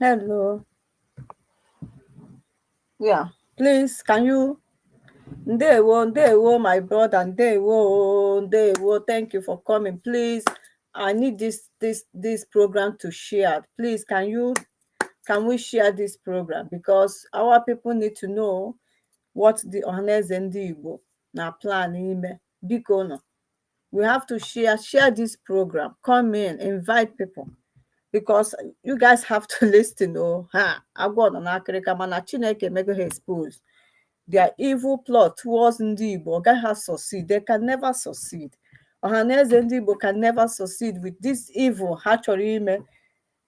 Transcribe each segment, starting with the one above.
Hello. Yeah, please, can you? Ndewo, ndewo, my brother, ndewo, ndewo. Thank you for coming. Please, I need this program to share. Please, can we share this program, because our people need to know what the Ohanaeze Ndị Igbo na plan ime. Biko no. We have to share this program. Come in, invite people, because you guys have to listen. Oh, ha, agwọ nọ n'akịrịka, mana Chineke emego ha expose their evil plot towards ndị Igbo. Ọ gaghị succeed. They can never succeed. Ohanaeze Ndị Igbo can never succeed with this evil ha chọrọ ime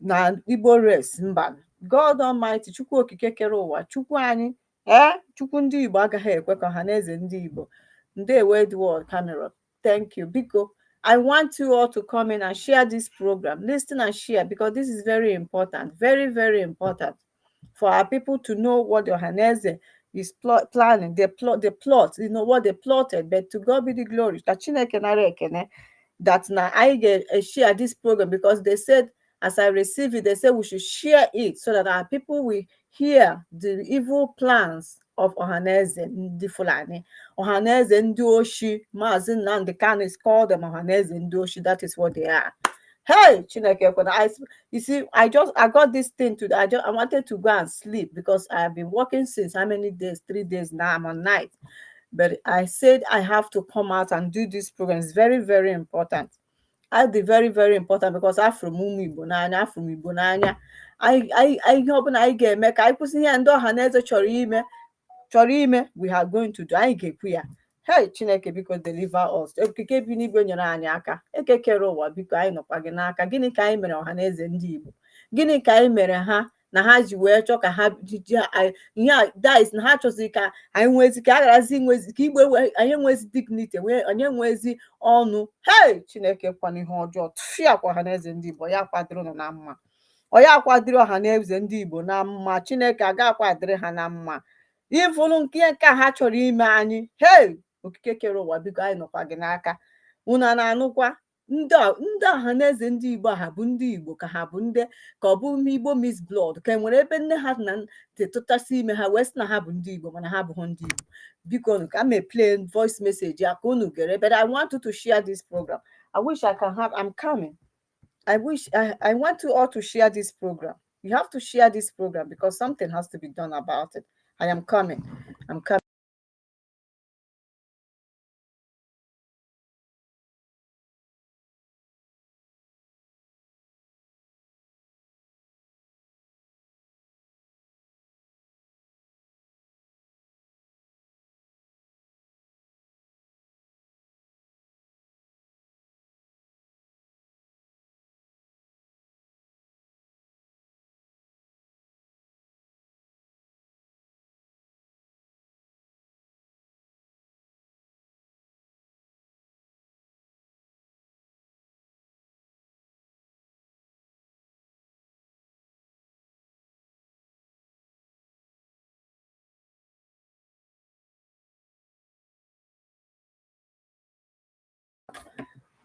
na Igbo race. Mba. God Almighty, Chukwu Okike kere ụwa, Chukwu anyị, ee, Chukwu ndị Igbo agaghị ekwe ka Ohanaeze Ndị Igbo. Ndewo, Edward Cameron. Thank you. Biko, I want you all to come in and share this program. Listen and share, because this is very important. Very, very important for our people to know what the Ohanaeze is planning, the plot, what they plotted. But to God be the glory. That Chineke nara ekene, that now I get share this program, because they said, as I receive it, they said we should share it so that our people will hear the evil plans of Ohanaeze Ndị Fulani. Ohanaeze Ndị Oshi, Maazị Nnamdi Kanu is called them Ohanaeze Ndị Oshi. That is what they are. Hey, Chineke ekwena. You see, I got this thing to I wanted to go and sleep because I have been working since how many days? 3 days now. I'm on night. But I said I have to come out and do this program. It's very, very important. I dị very, very important because afụrụ m ụmụ Igbo n'anya, afụrụ m Igbo n'anya. Anyị ihe ọbụla anyị ga-eme ka anyị kwụsị ihe ndị ọha na eze chọrọ ime, we are going to do. Anyị ga-ekwu ya. Hey, Chineke, biko deliver us. Okike bi n'igwe, nyere anyị aka. Ekekere ụwa, biko, anyị nọkwa gị n'aka. Gịnị ka anyị mere ọha na eze ndị Igbo? Gịnị ka anyị mere ha na ha ji wee chọọ ka ha ji ihe a? That is na ha chọziri ka anyị nwezi, ka a gharazi inwezi, ka Igbo anyị enwezi dignity, nwee anyị enwezi ọnụ. Hey, Chineke, kwana ihe ọjọọ tụfịa ọha na eze ndị Igbo. Ya kwadoro nọ na mma, ọ ya kwadoro ọha na eze ndị Igbo na mma. Chineke aga akwadịrị ha na mma ịfụrụ nke ha chọrọ ime anyị. Hey, Okike kere ụwa, biko, anyị nọkwa gị n'aka. Unu na-anụkwa ndị ọha na eze ndị Igbo, ha bụ ndị Igbo ka ha bụ ndị ka ọ bụ Igbo mix blood, ka e nwere ebe nne ha na tụtasị ime ha wee sị na ha bụ ndị Igbo, mana ha abụghị ndị Igbo. Biko, ka m play voice message ya ka unu gere, but I want you to share this program. I wish I can have, I'm coming. I wish I want you all to share this program. You have to share this program because something has to be done about it. I am coming. I'm coming.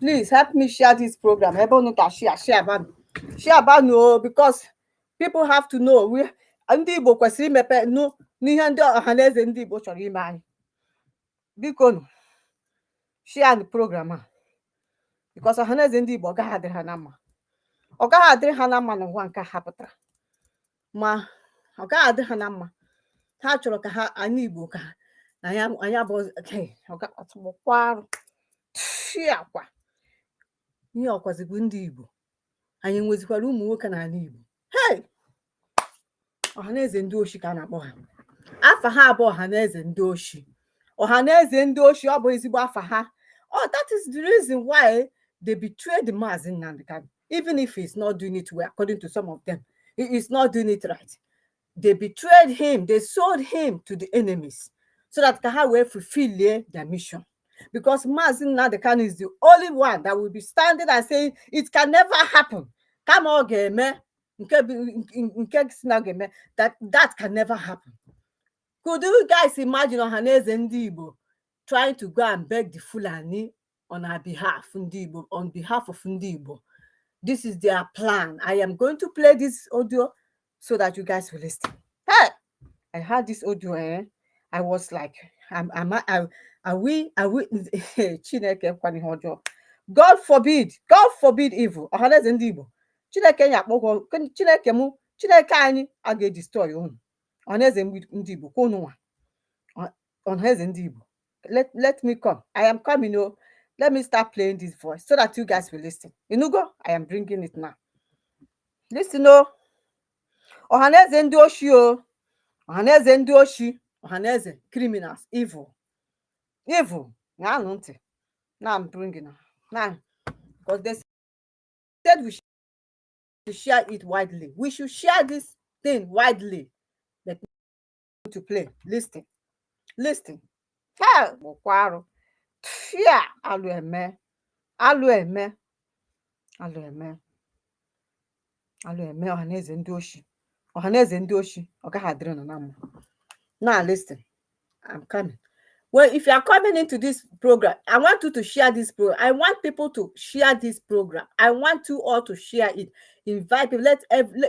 Please help me share this program. Ebe unu ka share, share banu, share banu o, because people have to know. We ndị Igbo kwesịrị imepe nụ n'ihe ndị ọhaneze ndị Igbo chọrọ ime anyị. Biko nụ, share the program a, because ọhaneze ndị Igbo, ọ gaghị adịrị ha na mma, ọ gaghị adịrị ha na mma n'ụwa nke ha pụtara, ma ọ gaghị adị ha na mma. Ha chọrọ ka ha anyị Igbo ka anyị anyị abụ ọtụgbọkwa arụ akwa ihe ọkwazikwu ndị Igbo. Anyị nwezikwara ụmụ nwoke n'ala Igbo. Hey, Ọhaneze ndị oshi ka a na-akpọ ha. Afa ha abụ Ọhaneze ndị oshi, Ọhaneze ndị oshi. Ọ bụ ezigbo afa ha. Oh, that is the reason why they betrayed Maazị Nnamdi Kanu. Even if he's not doing it well, according to some of them, he is not doing it right, they betrayed him. They sold him to the enemies so that ka ha wee fulfill their mission, because Maazị Nnamdi Kanu is the only one that will be standing and saying it can never happen. Kama ọ ga-eme nke nke si na ga-eme, that can never happen. Could you guys imagine Ọhaneze ndị Igbo trying to go and beg the Fulani on our behalf, ndị Igbo, on behalf of ndị Igbo? This is their plan. I am going to play this audio. so that you guys will listen. Hey, I heard this audio, eh? I was like, am I, are we, Chineke ekwana ihe ọjọọ. God forbid, God forbid evil. Ọhaneze ndị Igbo. Chineke ya akpọkọ, Chineke mụ, Chineke anyị a ga-edestroy unu. Ọhaneze ndị Igbo, kwa unu nwa. Ọhaneze ndị Igbo. Let me come. I am coming. Oh. Let me start playing this voice so that you guys will listen. Inugo, I am bringing it now. Listen, oh. Ọhaneze ndị oshi o. Ọhaneze ndị oshi. Ọhaneze criminals, evil. Evil. Ṅaanụ ntị. Now I'm bringing it. Now, because they said we should share it widely. We should share this thing widely. Let me to play. Listen. Listen. Ha! Gbọkwa arụ. Fia! Alụ eme. Alụ eme. Alụ eme. Alụ eme ọhaneze ndị oshi. Ọhaneze ndị oshi. Ọ gaghị adịrị unu na mma. Now listen. I'm coming. Well, if you are coming into this program, I want you to share this program. I want people to share this program. I want you all to share it. Invite people. Let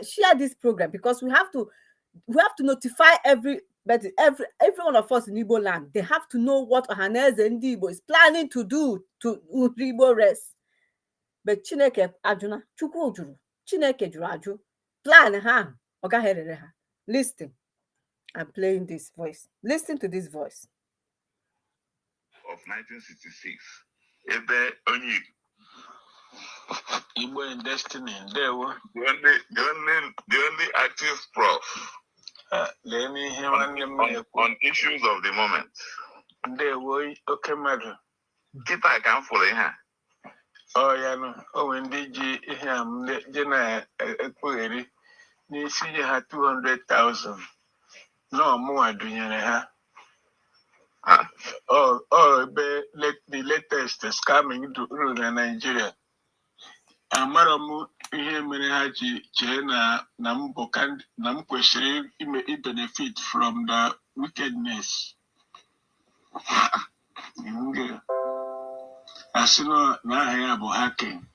share this program because we have to notify every but every one of us in Igbo land. They have to know what Ohaneze Ndi Igbo is planning to do to Igbo race. But Chineke ajụna, Chukwu jụrụ, Chineke jụrụ ajụ. Plan ha, ọ gaghị erere ha. Listen, I'm playing this voice. Listen to this voice. Of 1966 ebe onye Igbo in Destiny, ndewo. The only active prof Ah, lee n'ihe nwanne m na-ekwu. On issues of the moment. Ndewo, oke mmadụ. Kịta ka m fụrụ ihe a. Ọ ya nụ, o nwere ndị ji ihe a m ji na-ekpugheri n'isi nye ha 200,000 nọọ mụnwa dunyere ha. Ah. Ọ ebe the latest scamming ruru na Nigeria. Amarọ m ihe mere ha ji chee na m bụ na m kwesịrị ime benefit from the wickedness. Asị na aha ya bụ hacking.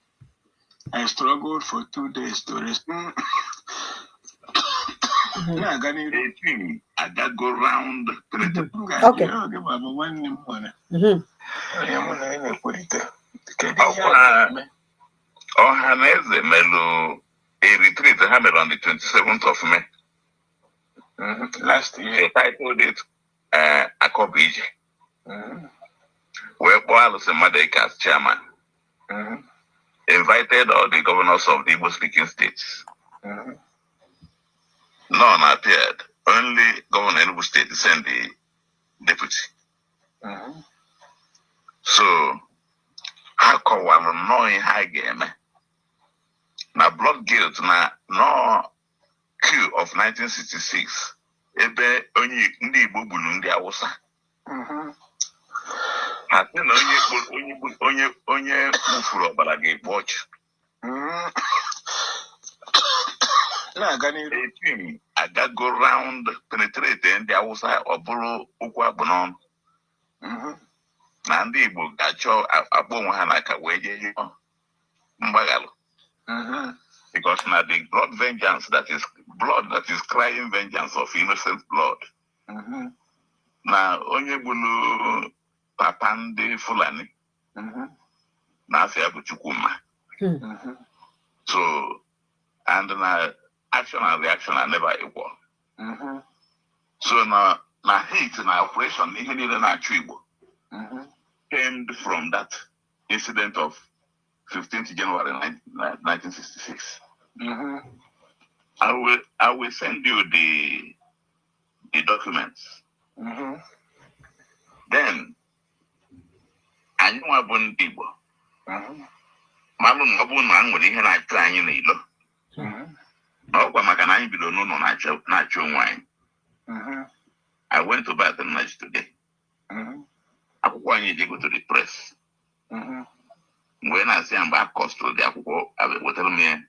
I struggled for 2 days to respond. Na-aga n'iru. A team agago round penetrate. M ga-ajụ oge ma bụ nwanne m nwere onye mụ na ya na-ekwurịta. Kedu ihe a Ọkwa ga-eme? Ọha na eze melụ a retreat ha mere on the 27th of May. Last year. They titled it Akọbụ Ije. Wee kpọọ Alụsị Madueke as chairman. Invited all the governors of the Igbo speaking states. None appeared. Only Governor Enugu State sent the deputy. So ha kọwara nnọọ ihe a ga-eme na blood guilt na nnọọ coup of 1966 ebe onye ndị Igbo gburu ndị Awụsa. Ha sị na onye onye gbufuru ọbara ga-ekpu ọchụ. Na-aga n'iru. A team agago round penetrate ndị Awụsa, ọ bụrụ okwu akpụ n'ọnụ na ndị Igbo ga-achọ akpọ onwe ha n'aka wee jee yọọ mgbaghalụ because na the blood vengeance that is blood that is crying vengeance of innocent blood na onye gburu papa ndị Fulani na-afịa bụ Chukwuma. So and na action and reaction are never equal. So na hate na operation na ihe niile na-achụ Igbo came from that incident of 15th January 1966. I will send you the documents. Then anyị nwa bụ ndị Igbo malụ na ọ bụrụ na nwere ihe na-achụ anyị n'ilo na ọkwa maka na anyị bido n'ụlọ na-achụ onwe anyị. I went to Baton Rouge today. Akwụkwọ anyị ejego to the press. Mgbe na-asị ya mgbe a kọstụrụ dị akwụkwọ wetara m ya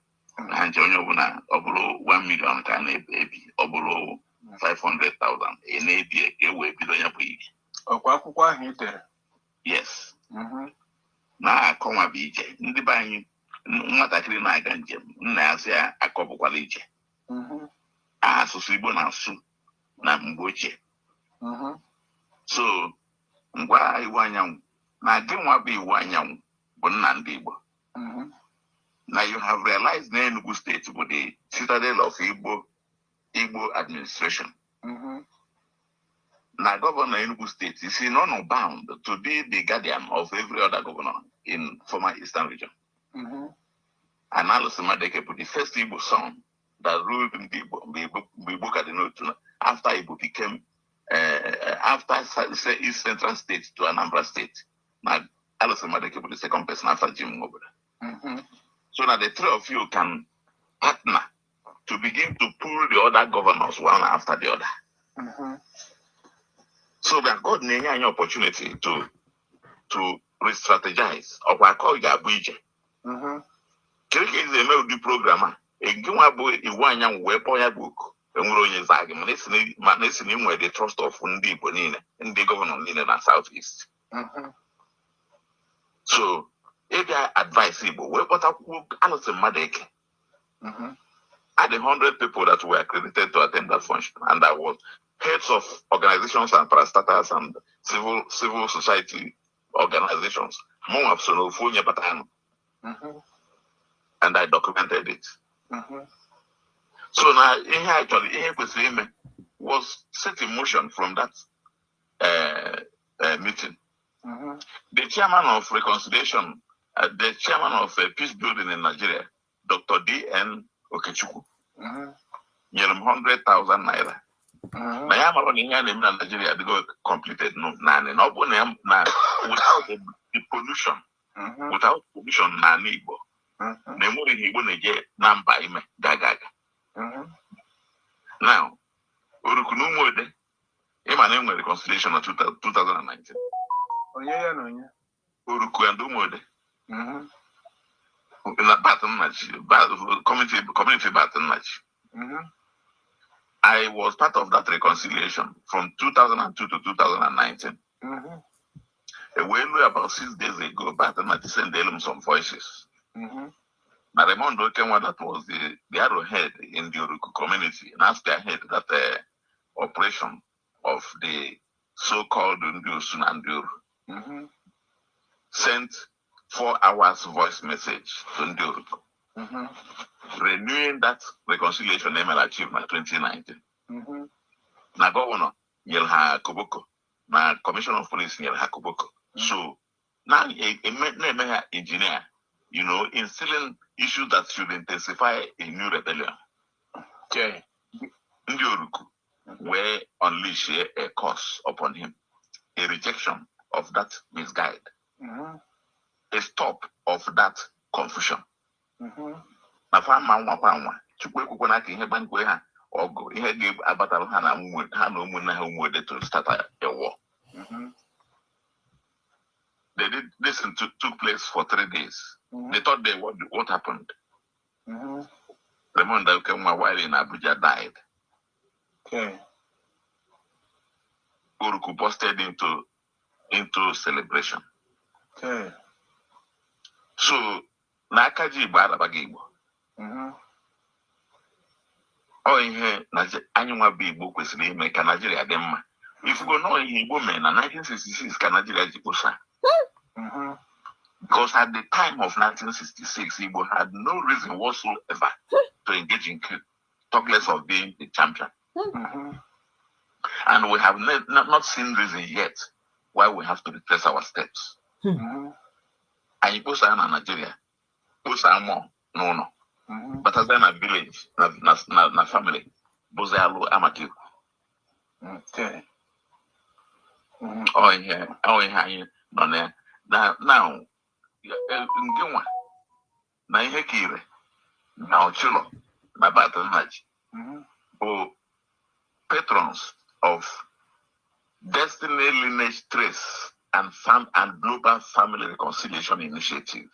na nche onye ọbụla, ọ bụrụ 1 million ka a na-ebi, ọ bụrụ 500,000 ị na-ebi ka e wee bido ya bụ ije. Ọkwa akwụkwọ ahụ ị dere? Yes. Na-akọnwa bụ ije ndị be anyị, nwatakịrị na-aga njem, nna ya sị ya akọbụkwala ije. Asụsụ Igbo na-asụ na mgbe ochie. So ngwa, Iwuanyanwu, na gị nwa bụ Iwuanyanwu bụ nna ndị Igbo, na you have realized na Enugu State bụ the citadel of Igbo administration, na governor Enugu State is in honor bound to be the guardian of every other governor in former Eastern Region. And Allison Madueke bụ the first Igbo son that ruled ndị Igbo mgbe Igbo ka dị n'otu, after Igbo became after East Central State to Anambra State. Na Allison Madueke bụ the second person after Jim Nwobodo. So now the three of you can partner to begin to pull the other governors one after the other. So that God na-enye anyị opportunity to re-strategize. Ọkwa aka ọ ga-abụ ije. Kedu ka esi eme ụdị program a? Gị nwa bụ Iwuanyanwu wee kpọọ ya bụ oku. Enwere onye zaa gị, mana esi na ị nwere the trust of ndị Igbo niile, ndị governor niile na South East. So ịbịa advice Igbo wee kpọtakwuo Allison Madueke. Had 100 people that were accredited to attend that function, and that was heads of organizations and parastatals and civil society organizations. Mụ so n'ofu onye batara, and I documented it. So now, ihe actually, ihe kwesịrị ime was set in motion from that meeting. The chairman of reconciliation, the chairman of peace building in Nigeria, Dr. D.N. Okechukwu, nyere m 100,000 naira. Na ya mara na ihe a na-eme na Nigeria adịgo completed, no, naanị na ọ bụrụ na ya na without the pollution, without pollution n'ala Igbo, na enwere ihe Igbo na-eje na mba ime gaga aga. Now, Oruku na Umuode, ịma na enwere reconciliation na 2019. Onye ya na onye? Oruku and Umuode. Na Bat Nnachi, community Bat Nnachi. I was part of that reconciliation from 2002 to 2019. A well, about 6 days ago, Bat Nnachi sent them some voices. Now, Raymond Okenwa, that was the arrowhead in the Oruku community, and spearhead that operation of the so-called Ndi Sunanduru, sent 4 hours voice message to Ndi Oruku, renewing that reconciliation ML achievement 2019. Na governor nyere ha koboko, na commissioner of police nyere ha koboko. So now na-eme ha engineer, instilling issues that should intensify a new rebellion. Ndị Oruku wee unleash a curse upon him, a rejection of that misguide, a stop of that confusion. Na fa ma nwakwa nwa Chukwu ekwekwana ka ihe gbankwe ha ọgụ, ihe ga-abatara ha na ha na ụmụnne ha Umuode to start a war. They did this took place for 3 days. The third day, what happened? Raymond Okenwa, while in Abuja, died. Oruku busted into celebration. So n'aka ji Igbo arabaghị Igbo. Ọ ihe anyị nwa bụ Igbo kwesịrị ime ka Naijiria dị mma. Ifugo nọọ ihe Igbo mere na 1966 ka Naijiria ji kposa. Because at the time of 1966, Igbo had no reason whatsoever to engage in coup, talk less of being the champion. And we have not seen reason yet why we have to retrace our steps. Anyị kposaa na Nigeria, kposaa mmụọ n'ụlọ, batazie na village, na family, bụzi alụ amaka. Ọ ihe anyị nọ na ya. Na now, nke nwa na ihe ka ire na ọchụlọ na Batanhaji bụ patrons of Destiny Lineage Trace and Global Family Reconciliation Initiative.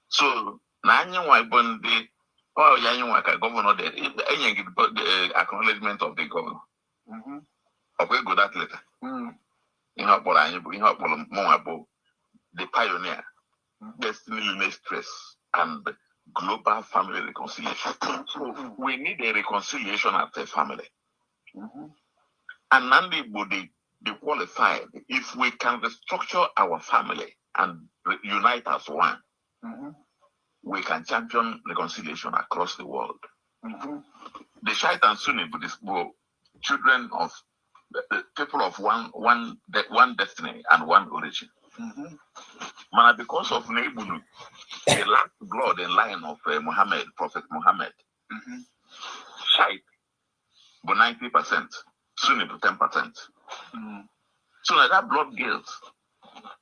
So na anyị nwa bụ ndị ọ ya anyị nwa ka governor dị enye gị the acknowledgement of the governor. Ọkwa ego that letter. Ihe ọ kpọrọ anyị bụ ihe ọ kpọrọ mụnwa bụ the pioneer, Destiny Lineage Trace and Global family reconciliation. So we need a reconciliation as a family. And ndị Igbo dị qualified. If we can restructure our family and unite as one, we can champion reconciliation across the world. The Shiite and Sunni Buddhists were children of the people of one destiny and one origin. Mana because of na egburu the last blood in line of Muhammad, Prophet Muhammad, Shiite bụ 90%, Sunni bụ 10%. So now that blood guilt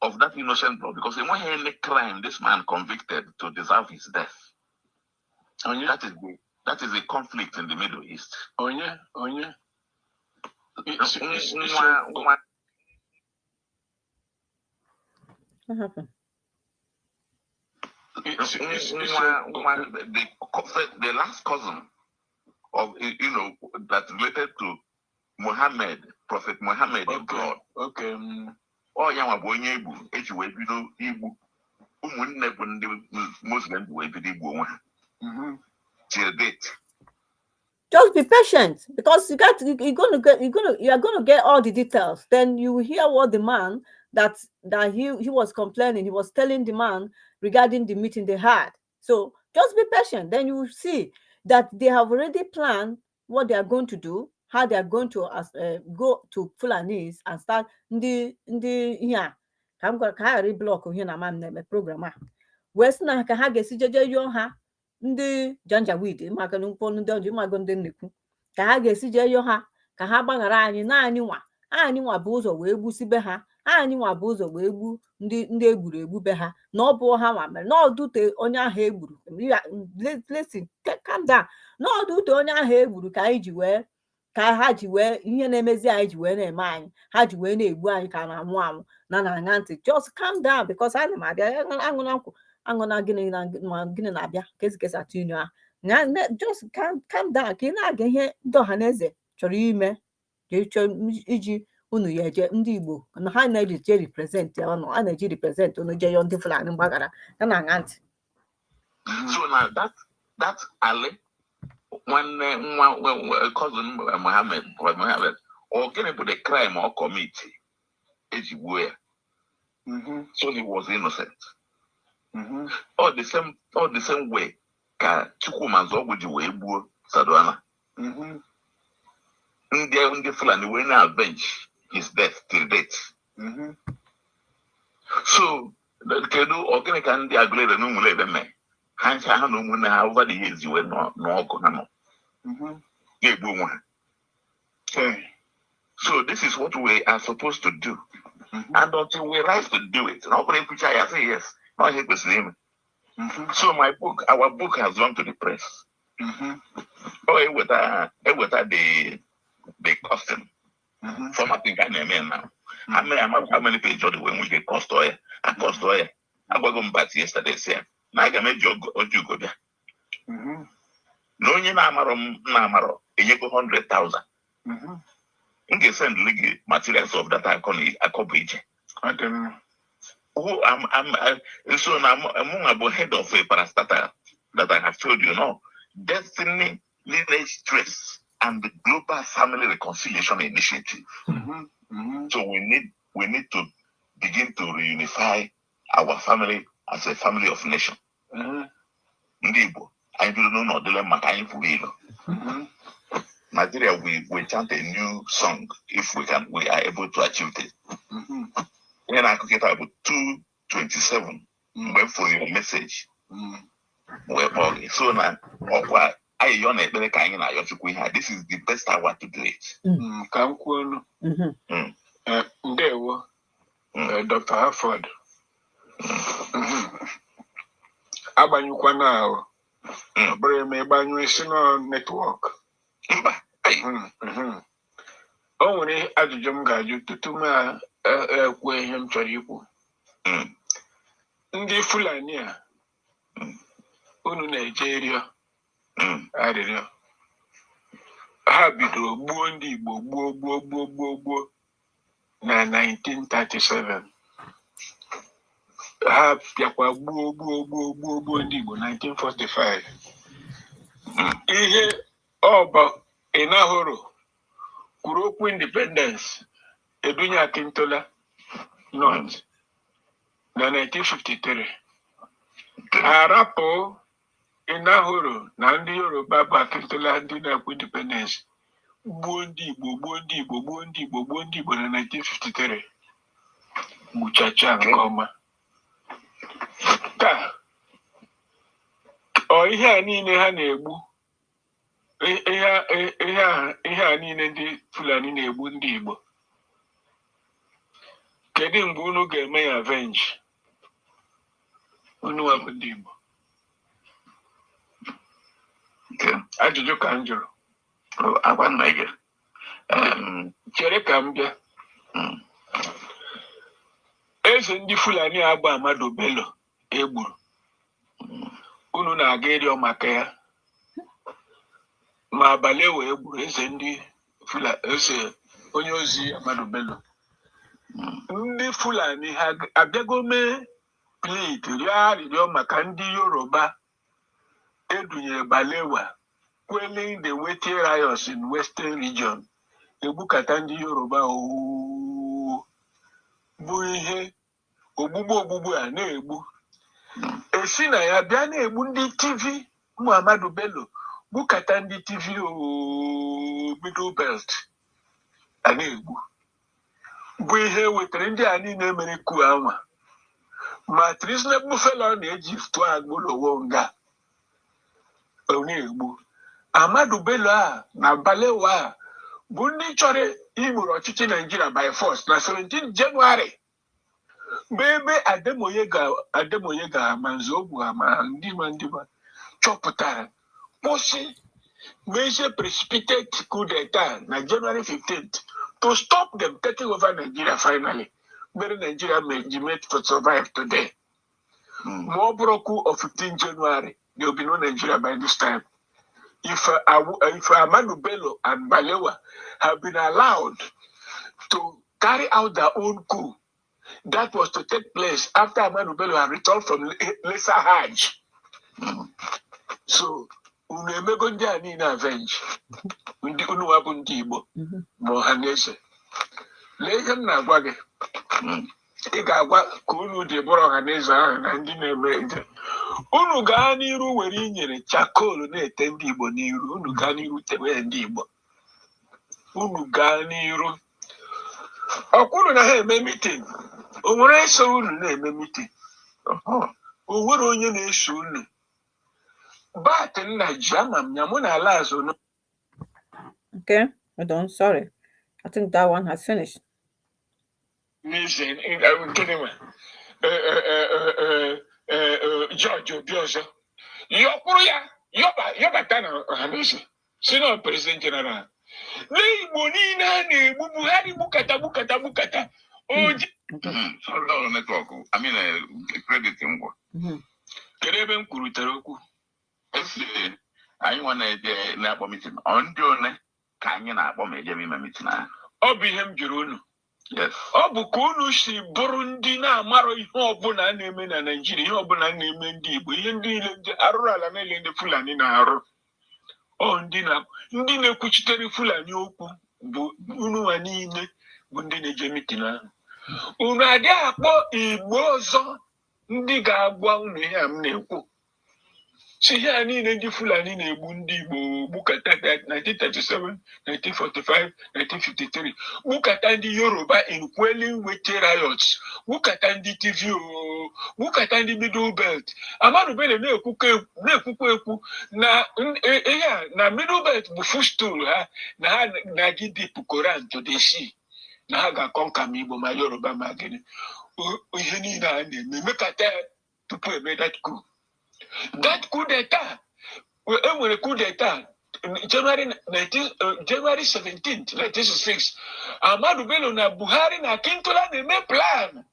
of that innocent blood, because enweghị any crime this man convicted to deserve his death. Onye? That is a conflict in the Middle East. Onye? Onye? Nwa nwa What happened? Nwa nwa the last cousin of that related to Muhammad, Prophet Muhammad in blood. Ọ ya nwa bụ onye egbu eji wee bido igbu ụmụnne bụ ndị Muslim, bụ wee bido igbu onwe ha till date. Just be patient because you got you, you're gonna get you're gonna you are gonna get all the details. Then you will hear what the man that he was complaining, he was telling the man regarding the meeting they had. So just be patient. Then you will see that they have already planned what they are going to do, how they are going to go to Fulanese and start ndị ndị ihe a ka m gwara ka ha ghara block ihe na ama m na-eme program a wee sị na ka ha ga-esi jeje yọọ ha ndị Janjaweed maka na nkwụ ndị ọjọọ ịmago ndị nnekwu ka ha ga-esi jee yọọ ha ka ha gbaghara anyị na anyị nwa bụ ụzọ wee gbusibe ha, anyị nwa bụ ụzọ wee gbu ndị ndị egburu egbu be ha, na ọ bụ ha nwa mere na ọdụte onye ahụ egburu. Listen, calm down. Na ọdụte onye ahụ egburu ka anyị ji wee ka ha ji wee ihe na-emezi anyị ji wee na-eme anyị, ha ji wee na-egbu anyị ka na-anwụ anwụ na na-aṅa ntị. Just calm down because ana m abịa aṅụ na nkwụ aṅụ na gịnị na ma gịnị na-abịa ka esi kesa atụ inu ahụ. Just calm down ka ị na-aga ihe ndị ọha na eze chọrọ ime ka ị chọọ iji unu ya eje ndị Igbo na ha na-eji je represent ya ọnụ a na-eji represent unu je yọọ ndị Fulani mgbaghara ya na-aṅa ntị. So now that Ali nwanne nwa cousin Muhammad, Prophet Muhammad, ọ gịnị bụ the crime ọ commit eji gbuo ya? So he was innocent. All the same way ka Chukwuma Nzeogwu ji wee gbuo Sardauna. Ndị Fulani wee na-avenge his death till date. So kedu ọ gịnị ka ndị Aguleri na Ụmụlebe mee ha ncha ha na ụmụnne ha over the years wee nọ n'ọgụ ha nọ na-egbu onwe ha? So this is what we are supposed to do. And until we rise to do it, na ọ bụrụ ekwucha ya say yes na ihe kwesịrị ime. So my book, our book has gone to the press. Ọ eweta the costing. Formatting ka a na-eme now. How many page ọ dị wee nwee ike cost ya acost ya agwago m bat yesterday sị ya na aga m eji oji ugo bịa na onye na-amarọ m na-amarọ enyego 100,000. M ga-esendịrị gị materials of that akọ na akọ bụ ije. Ọ dị mma. Who am I, so na mụ bụ head of a parastatal that I have told you, no, Destiny Lineage Trace and the Global Family Reconciliation Initiative. So we need to begin to reunify our family as a family of nation. Ndị Igbo anyị bido n'ụlọ dịle maka anyị kwuru ilo. Nigeria, we chant a new song if we are able to achieve this. Ihe na-akụ kịta bụ 2:27 mgbe m fụrụ your message wee kpọọ gị. So na ọkwa ayịyọ na ekpere ka anyị na-ayọ Chukwu ihe a. This is the best hour to do it. Ka m kwuo ọnụ. Ndewo. Dr. Harford. Agbanyụkwana ahụ. Ọ bụrụ ma ịgbanyụ isi nọ network. Mba. Ai. O nwere ajụjụ m ga-ajụ tutu m ekwuo ihe m chọrọ ikwu. Ndị Fulani a unu na-eje rịọ arịrịọ, ha bidoro gbuo ndị Igbo gbuo gbuo gbuo gbuo gbuo na 1937. Ha bịakwa gbuo, gbuo, gbuo, gbuo, gbuo ndị Igbo 1945. Ihe ọba Enahoro kwuru okwu independence, edunye Akintola North na 1953. Arapụ Enahoro na ndị Yoruba bụ Akintola, ndị na-ekwu independence, gbuo ndị Igbo, gbuo ndị Igbo, gbuo ndị Igbo, gbuo ndị Igbo na 1953, gbuchacha nke ọma. Taa, ọ ihe a niile ha na-egbu, ihe a niile ndị Fulani na-egbu ndị Igbo, kedu mgbe unu ga-eme ya avenge, unu nwa bụ ndị Igbo? Ajụjụ ka m jụrụ. Agwa nna gị. Chere ka m bịa. Eze ndị Fulani agba Ahmadu Bello egburu, unu na-aga ịrịọ maka ya, ma abalị wee gburu eze ndị Fulani, eze onye ozi Ahmadu Bello. Ndị Fulani ha abịago mee plead, rịọ arịrịọ maka ndị Yoruba edunyere Balewa quelling the wetie riots in Western Region, egbukata ndị Yoruba ooo, bụ ihe ogbugbu ogbugbu a na-egbu, esi na ya bịa na-egbu ndị Tiv Muhammadu Bello, gbukata ndị Tiv ooo, Middle Belt a na-egbu, bụ ihe wetara ndị a niile mere coup anwa, ma treasonable fellow na-eji tụọ Awolowo nga, ọ na-egbu Ahmadu Bello a na Balewa a bụ ndị chọrọ igboro ọchịchị Naijiria by force na 17 Jenụwarị, bụ ebe Ademoye ga ma Nzeogwu ha ma ndị ma chọpụtara, kwụsị, mezie precipitate coup d'etat na January 15th to stop them taking over Nigeria finally, mere Nigeria ji made to survive today. Ma ọ bụrụ coup of 15 January, there will be no Nigeria by this time. If Ahmadu Bello and Balewa have been allowed to carry out their own coup, that was to take place after Ahmadu Bello had returned from Lesser Hajj. So, unu emego ndị a niile avenge, ndị unu nwa bụ ndị Igbo ma ọha na eze? Lee ihe m na-agwa gị. Ị ga-agwa ka unu dị bụrụ ọha na eze ahụ na ndị na-eme njem. Unu gaa n'iru were inyere charcoal na-ete ndị Igbo n'iru. Unu gaa n'iru tewe ya ndị Igbo. Unu gaa n'iru ọkwa unu na ha eme meeting. O nwere eso unu na-eme meeting? O nwere onye na-eso unu? Bat nna ji ama m ya mụ na ala azụ. Okay, hold on. Sorry. I think that one has finished. N'eze gịnị nwe George Obiozor yọkwuru ya yọbata na Ọhaneze, si na president general n'Igbo niile a na-egbu Buhari, gbukata, gbukata, gbukata oji. Okay. Sorry, no network. I mean, credit ngwa. Kedu ebe m kwurutere okwu? Esi anyị nwa na-eje na-akpọ meeting. Ọ ndị one ka anyị na-akpọ ma ejebe ime meeting ahụ? Ọ bụ ihe m jụrụ unu. Yes. Ọ bụ ka unu si bụrụ ndị na-amarọ ihe ọbụla na-eme na Naịjirịa, ihe ọbụla na-eme ndị Igbo, ihe ndị niile ndị arụrụ ala niile ndị Fulani na-arụ. Ọ ndị na ndị na-ekwuchitere Fulani okwu bụ unu nwa niile bụ ndị na-eje meeting ahụ. Unu adịghị akpọ Igbo ọzọ ndị ga-agwa unu ihe a m na-ekwu, si ihe a niile ndị Fulani na-egbu ndị Igbo, gbukata 1937, 1945, 1953, gbukata ndị Yoruba in quelling wetie riots, gbukata ndị Tiv o, gbukata ndị Middle Belt. Ahmadu Bello na-ekwukwa ekwu na ihe a na Middle Belt bụ footstool ha, na ha na-agị dip Koran to the sea, na ha ga-a conquer ma Igbo ma Yoruba ma gịnị. Ihe niile a na-eme mekata ya tupu eme that coup d'etat. E nwere coup d'etat January 19, January 17, 1966. Ahmadu Bello na Buhari na Akintola na-eme plan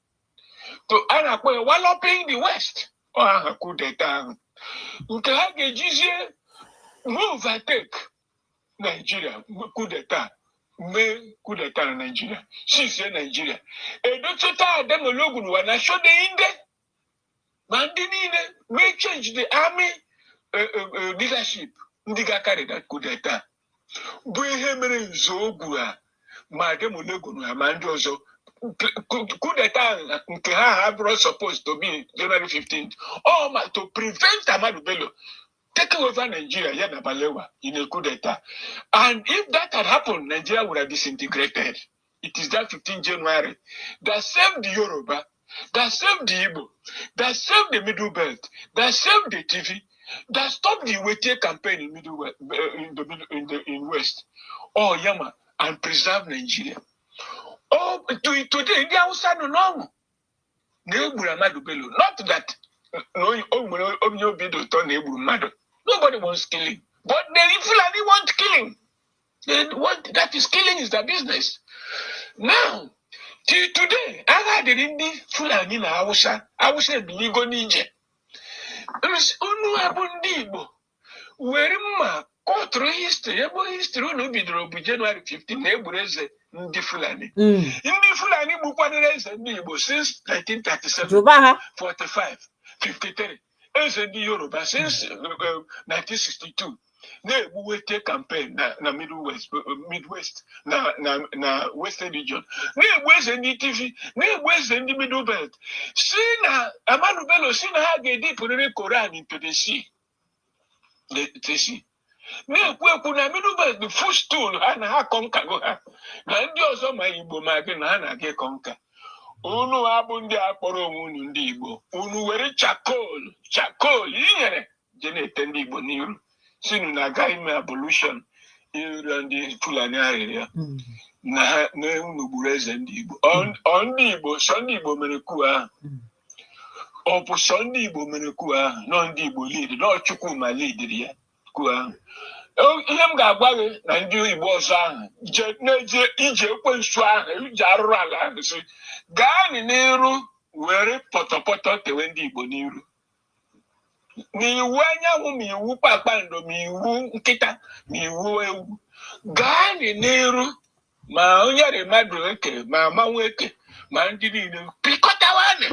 to a na-akpọ ya Walloping the West. Ọ aha coup d'etat ahụ nke ha ga-ejizie mee overtake Nigeria, coup d'etat, mee coup d'etat na Nigeria, sizie Nigeria edocheta Ademolegun wa na Shodeinde. Ma ndị niile may change the army leadership, ndị ga-akarị that coup d'etat bụ ihe mere nzọogwu ha, ma Ademolegun ha, ma ndị ọzọ. Coup d'etat nke ha bụrụ supposed to be January 15th, all ma to prevent Ahmadu Bello taking over Nigeria, ya na Balewa, in a coup d'etat. And if that had happened, Nigeria would have disintegrated. It is that 15 January that saved the Yoruba, that saved the Igbo, that saved the Middle Belt, that saved the Tiv, that stopped the Wetie campaign in Middle West, in the middle, in the in West, oh Yama, and preserve Nigeria. Oh, to, today, ndị Hausa nọ n'ọṅụ na egburu Ahmadu Bello. Not that na o nwere onye obi dị ụtọ na egburu mmadụ. Nobody wants killing. But the Fulani want killing. They want that is killing is their business. Now, till today, agha dịrị ndị Fulani na Hausa. Hausa ebiligo n'ije. Unu abụ ndị Igbo were mma kọtụrụ history ebe history unu bidoro bụ January 15 na egburu eze ndị Fulani. Ndị Fulani gbukwanere eze ndị Igbo since 1937, Jụba ha. 45, 53, eze ndị Yoruba since 1962, na-egbuwete campaign na Middle West, Midwest na Western Region, na-egbu eze ndị Tiv, na-egbu eze ndị Middle Belt, si na Ahmadu Bello si na ha ga-edipụrịrị Koran into the sea, the sea. Na-ekwu ekwu na Middle Belt, the footstool ha, na ha conquergo ha, na ndị ọzọ, ma Igbo ma gị, na ha na-aga ịconquer unu. Abụ ndị a kpọrọ onwe unu ndị Igbo, unu were charcoal, charcoal inyere je na-ete ndị Igbo n'iru, si unu na-aga ime ablution ịrịọ ndị Fulani arịrịọ na ha na unu gburu eze ndị Igbo. Ọ ndị Igbo, sọ ndị Igbo mere coup ahụ. Ọ bụ sọ ndị Igbo mere coup ahụ, nọ ndị Igbo lead, nọ Chukwuma leadiri ya coup ahụ. Ihe m ga-agwa gị na ndị Igbo ọzọ ahụ je na-eje ije ekwensu ahụ, ije arụrụ ala ahụ, si gaanị n'iru were pọtọpọtọ tewe ndị Igbo n'iru, ma iwu anyanwụ, ma iwu kpakpando, ma iwu nkịta, ma iwu ewu. Gaanị n'iru, ma onye mmadụ eke, ma amanwụ eke, ma ndị niile pịkọtawanị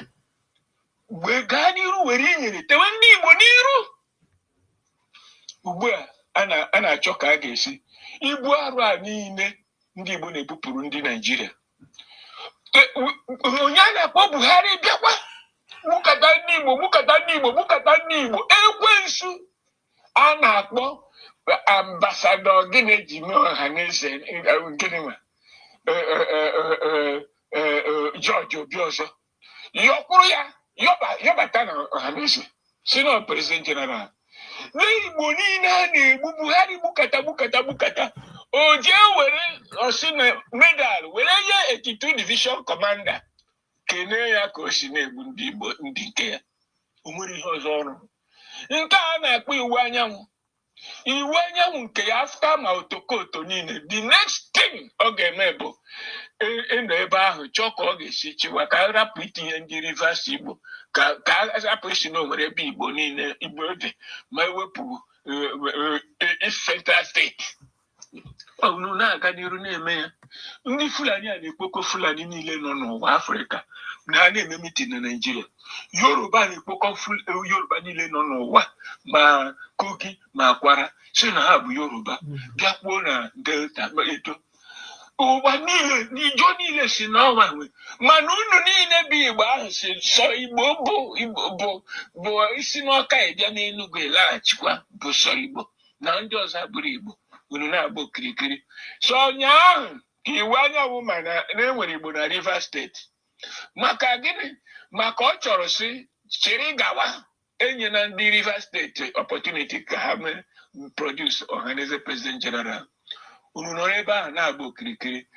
wee gaa n'iru were inyere tewe ndị Igbo n'iru. Ugbu a a na-achọ ka a ga-esi ibu arụ a niile ndị Igbo na-ebupụrụ ndị Naijiria. Onye a na-akpọ Buhari bịakwa gbukata ndị Igbo, gbukata ndị Igbo, gbukata ndị Igbo. Ekwensu a na-akpọ ambassador gịnị eji mee ọha na eze gịnị nwa George Obi ọzọ yọkwuru ya yọbata na ọha na eze, si na president general n'Igbo niile a na-egbu. Buhari gbukata, gbukata, gbukata, o jee were osi na medal were nye 82 Division commander, kenee ya ka o si na-egbu ndị Igbo, ndị nke ya. O nwere ihe ọzọ ọrụ nke a na-akpọ iwu anyanwụ, iwu anyanwụ nke ya. After ma otokoto niile, the next thing ọ ga-eme bụ ịnọ ebe ahụ chọọ ka ọ ga-esi chịwa, ka a rapụ itinye ndị Rivers Igbo, ka a rapụ isi na onwere ebe Igbo niile Igbo dị, ma ewepụ Central State. Unu na-aga n'iru na-eme ya. Ndị Fulani a na-ekpokọ Fulani niile nọ n'ụwa Afrịka na ha na-eme meeting na Naijiria. Yoruba na-ekpokọ Yoruba niile nọ n'ụwa, ma Kogi ma Kwara, si na ha bụ Yoruba, bịakwuo na Delta, ma Edo, ụwa niile n'ijo niile si n'ọnwa nwe. Mana unu niile bụ Igbo ahụ si sọ Igbo bụ Igbo, bụ isi n'Ọka ịbịa n'Enugwu ịlaghachikwa bụ sọ Igbo, na ndị ọzọ abụrụ Igbo. Unu na-agba okirikiri. So ụnyaahụ ka iwu anyanwụ ma na enwere Igbo na Rivers State. Maka gịnị? Maka ọ chọrọ si chịrị gawa enyela ndị Rivers State opportunity ka ha mee produce Ọhaneze president general. Unu nọrọ ebe ahụ na-agba okirikiri.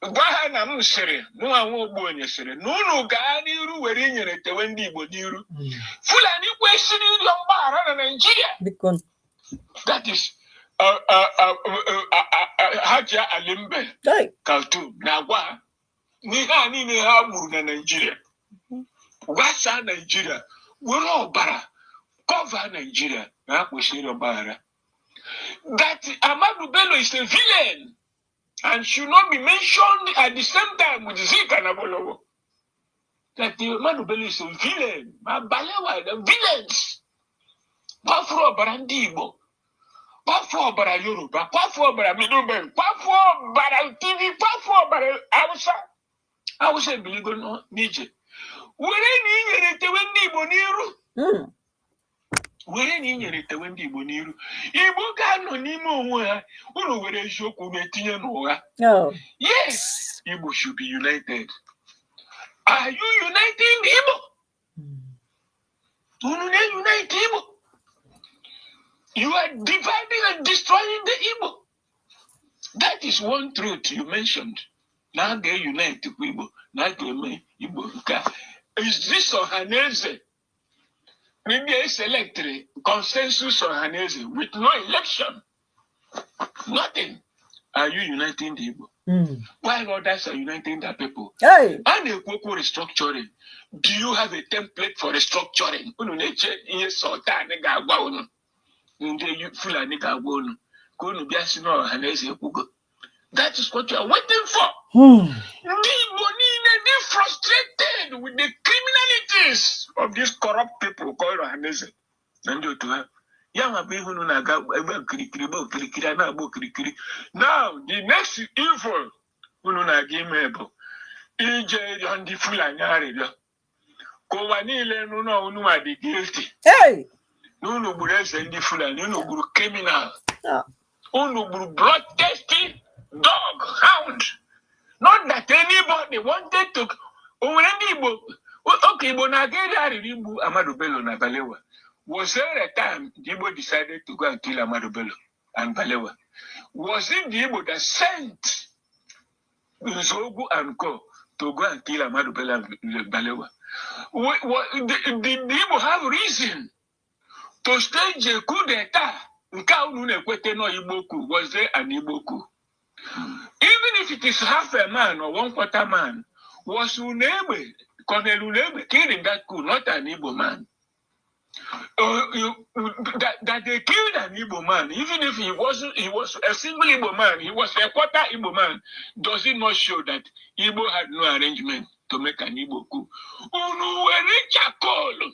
Gwa ha na m sịrị, mụnwa nwa Ogbuonye sịrị na unu gaa n'iru were inyere tewe ndị Igbo n'iru. Fulani kwesịrị ịrịọ mgbaghara na Naijiria. Biko. That is Hajia Alimbe Hey. Kaltum na-agwa ha n'ihe a niile ha gburu na Naijiria, gwasaa Naijiria, were ọbara cover Naijiria, na ha kwesịrị ịrịọ mgbaghara, that Ahmadu Bello is a villain and should not be mentioned at the same time with Zik and Awolowo. That the Ahmadu Bello is a villain. Ma Balewa, the villains. Kwafuru ọbara ndị Igbo, kwafuo ọbara Yoruba, kwafuo ọbara Middle Belt, kwafuo ọbara Tiv, kwafuo ọbara Hausa. Hausa ebiligo n'ije. Were na inyere tewe ndị Igbo n'iru. Were na inyere tewe ndị Igbo n'iru. Igbo ga-anọ n'ime onwe ha. Unu were eziokwu na-etinye n'ụgha. Oh. Yes, Igbo should be united. Are you uniting the Igbo? Unu na-unite Igbo? You are dividing and destroying the Igbo. That is one truth you mentioned. Na a ga-unite kwa Igbo, na a ga-eme Igbo nke a. Is this Ọhaneze? Maybe a selected consensus Ọhaneze with no election. Nothing. Are you uniting the Igbo? While others are uniting their people. Hey. A na-ekwu okwu restructuring. Do you have a template for restructuring? Unu na-eche ihe Sultan ga-agwa unu. Ndị Fulani ga-agwa unu. Ka unu bịa si n'Ọhaneze ekwugo. That is what you are waiting for. Ndị Igbo niile dị frustrated with the criminalities of these corrupt people called Ọhaneze na ndị otu ha. Ya nwa bụ ihe unu na-aga ebe okirikiri, gba okirikiri, a na-agba okirikiri. Now, the next evil unu na-aga ime bụ ije rịọ ndị Fulani arịrịọ ka ụwa niile nụ na unu ma dị guilty Hey. Na unu gburu eze ndị Fulani, unu gburu criminal, Ah. unu gburu bloodthirsty dog hound. Not that anybody wanted to. O nwere ndị Igbo oke Igbo na-aga eri arịrị igbu Ahmadu Bello na Balewa? Was there a time the Igbo decided to go and kill Ahmadu Bello and Balewa? Was it the Igbo that sent Nzeogwu and co to go and kill Ahmadu Bello and Balewa? Did the Igbo have reason to stage a coup d'etat? Nke a unu na-ekwete nọ Igbo coup. Was there an Igbo coup? Even if it is half a man or one quarter man, was Unegbe, Colonel Unegbe killed in that coup, not an Igbo man? That they killed an Igbo man, even if he wasn't, he was a single Igbo man, he was a quarter Igbo man, does it not show that Igbo had no arrangement to make an Igbo coup? Unu were charcoal.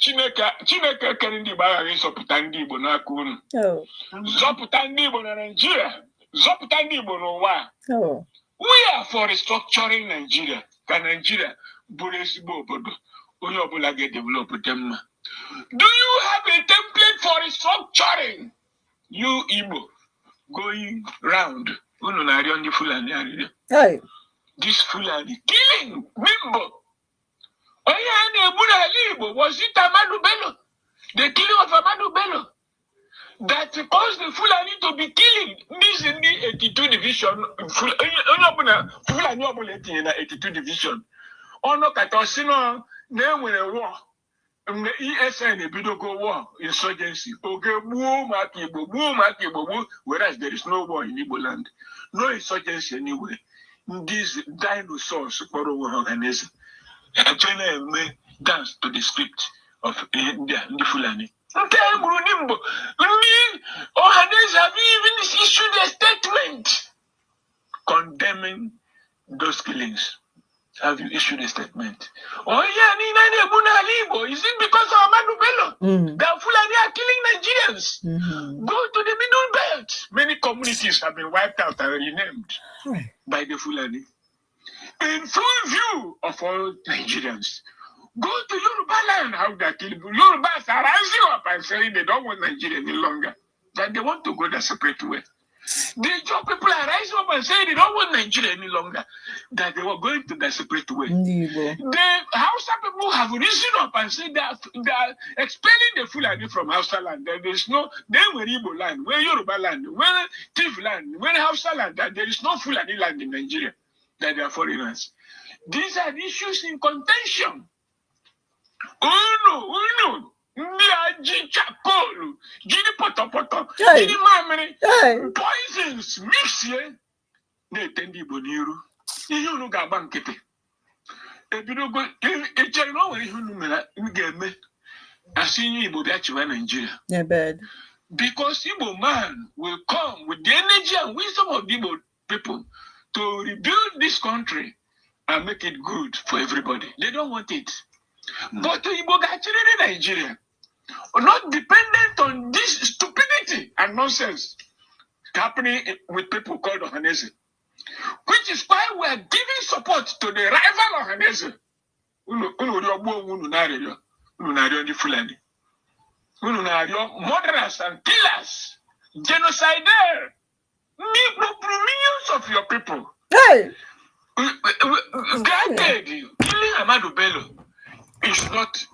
Chineke, Chineke kere ndị Igbo aghaghị ịzọpụta ndị Igbo n'aka unu. Oh. Zọpụta ndị Igbo na Naịjirịa, zọpụta ndị Igbo n'ụwa a. Oh. We are for restructuring Nigeria ka Nigeria bụrụ ezigbo obodo onye ọbụla ga-edevelop dị mma. Do you have a template for restructuring? You Igbo going round, unu na-arịọ ndị Fulani arịrịọ. Hey. This Fulani killing Bimbo. Onye a na-egbu n'ala Igbo, was it Ahmadu Bello? The killing of Ahmadu Bello that caused the Fulani to be killing this in the 82 division. Onye ọbụla Fulani ọbụla etinye na 82 division. Ọnọkata ọsị nọ na enwere war mgbe ESN ebidogo war insurgency, oge gbuo ụmụaka Igbo, gbuo ụmụaka Igbo, gbuo, whereas there is no war in Igbo land, no insurgency anywhere. These dinosaurs kpọrọ onwe ha Ọhaneze eche na-eme dance to the script of ihe ndị a, ndị Fulani nke e gburu ndị mbụ. Ndị Ọhaneze have even issued a statement condemning those killings. Have you issued a statement? Oh yeah, niile a na-egbu n'ala Igbo, is it because of Ahmadu Bello that Fulani are killing Nigerians? Go to the Middle Belt. Many communities have been wiped out and renamed by the Fulani in full view of all Nigerians. Go to Yoruba land, how they are killing. Yorubas are rising up and saying they don't want Nigeria any longer, that they want to go their separate way. The Ijaw people are rising up and saying they don't want Nigeria any longer, that they were going to their separate way. Ndị Igbo. The Hausa people have risen up and said they are expelling the Fulani from Hausa land. There is no, they were Igbo land, where Yoruba land, where Tiv land, where Hausa land, that there is no Fulani land in Nigeria, that they are foreigners. These are the issues in contention. Unu, unu, ndị a ji charcoal, jiri pọtọpọtọ, Hey. Jiri mamịrị, Hey. Poisons mixie na-ete ndị Igbo n'iru. Ihe unu ga-agba nkịtị ebidogo. Ị chere na o nwere ihe unu mere ga-eme asị nye Igbo bịa chịwa Naijiria? Ebed. Because Igbo man will come with the energy and wisdom of the Igbo people to rebuild this country. and make it good for everybody. They don't want it. But Igbo ga-achịrịrị Nigeria, not dependent on this stupidity and nonsense happening with people called Ohaneze, which is why we are giving support to the rival Ohaneze. Unu unu rịọ gbuo onwe unu na-arịrịọ, unu na-arịọ ndị Fulani, unu na-arịọ murderers and killers, genocidaire, ndị gbupụrụ millions of your people. Hey! Granted, killing Ahmadu Bello is not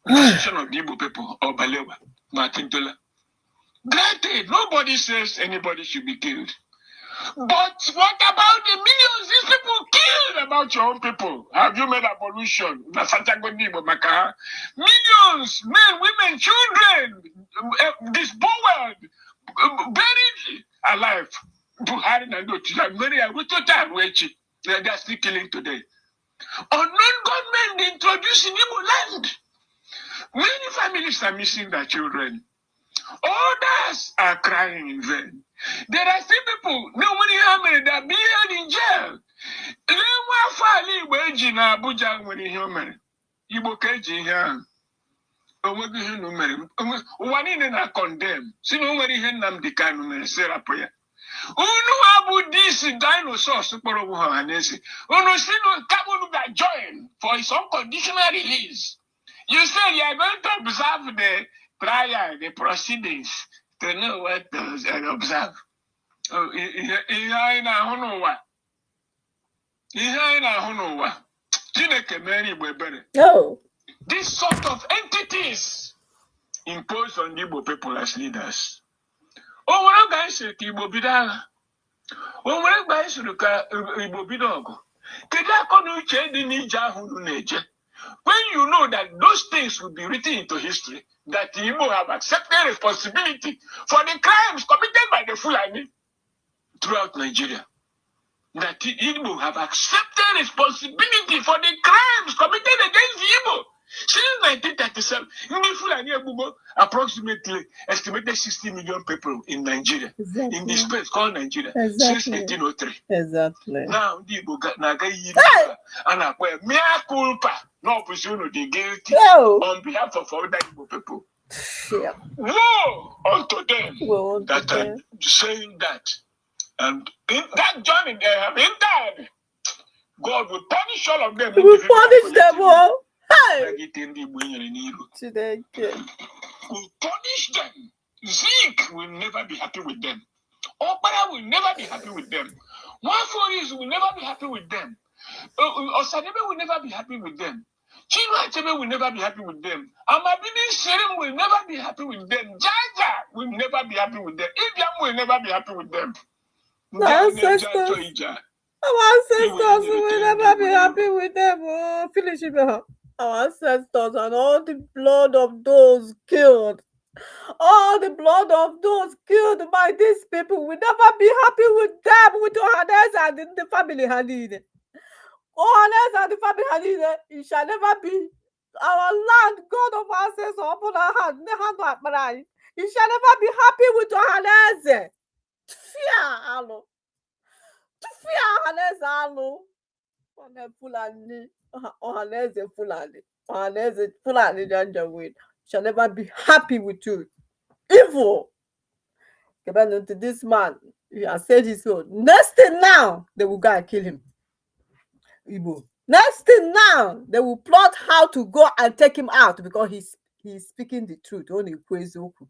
decision of the Igbo people or Balewa, Akintola. Granted, nobody says anybody should be killed. But what about the millions these people killed about your own people? Have you made ablution? Na Santiago Igbo maka ha? Millions, men, women, children, disboweled, buried alive. Buhari na ndị otu ya mere ya ruo taa, ruo echi. They are still killing today. Unknown gunmen introduced in Igbo land. Many families are missing their children. Others are crying in vain. There are still people, no money how many that are being held in jail. Lee nwa afọ ala Igbo eji na Abuja nwere ihe o mere. Igbo ka eji ihe ahụ. O nweghị ihe unu mere. Ụwa niile na condemn. Si na o nwere ihe Nnamdi Kanu mere, si rapụ ya. Unu abụ these dinosaurs kpọrọ onwe ha Ọhaneze. Unu si na kama unu ga-join for his unconditional release. You said you are going to observe the trial, the proceedings, to know what to observe. Oh, ihe anyị na-ahụ n'ụwa, ihe anyị na-ahụ n'ụwa, Chineke mere Igbo ebere. No. This sort of entities imposed on the Igbo people as leaders. O nwere oge anyị sịrị ka Igbo bido agha? O nwere mgbe anyị sịrị ka Igbo bido ọgụ? Kedu akọ na uche dị n'ije ahụ unu na-eje? When you know that those things will be written into history, that the Igbo have accepted responsibility for the crimes committed by the Fulani throughout Nigeria. That the Igbo have accepted responsibility for the crimes committed against the Igbo since 1937. Ndị Fulani egbugo approximately estimated 60 million people in Nigeria, in the space called Nigeria, since 1803. Now, ndị Igbo na-aga iyi a na-akpọ ya mea culpa na ọ bụzi unu dị guilty No. on behalf of other Igbo people. Woe unto them Well, that are saying that. And in that journey they have entered, God will punish all of them We will individually, punish them collectively. all. Hey! Nagide ndị Igbo nyere n'iru. Chineke. Will punish them. Zeke will never be happy with them. Okpara will never be happy with them. Nwafor will never be happy with them. Osadebe will never be happy with them. Chinua Achebe will never be happy with them. Amabini Shirim will never be happy with them. Jaja will never be happy with them. Ibiam will never be happy with them. The Ndị a na-eje ancestors. achọ ije a. Our ancestors will never be happy with them. Oh, finish it. Our ancestors and all the blood of those killed, all the blood of those killed by these people will never be happy with them, with Ohaneze and the family ha niile. Ohaneze and the family ha niile, it shall never be our land, God of ancestors, ọ na ha ndị ha nọ akpara anyị. It shall never be happy with Ohaneze. Tụfịa alụ. Tụfịa Ohaneze alụ. Ọha Fulani, Ohaneze Fulani, Ohaneze Fulani Janjaweed shall never be happy with you. Evil. Get to this man. He has said his own. Next thing now, they will go and kill him. Igbo. Next thing now, they will plot how to go and take him out because he's speaking the truth. Ọ na-ekwu eziokwu.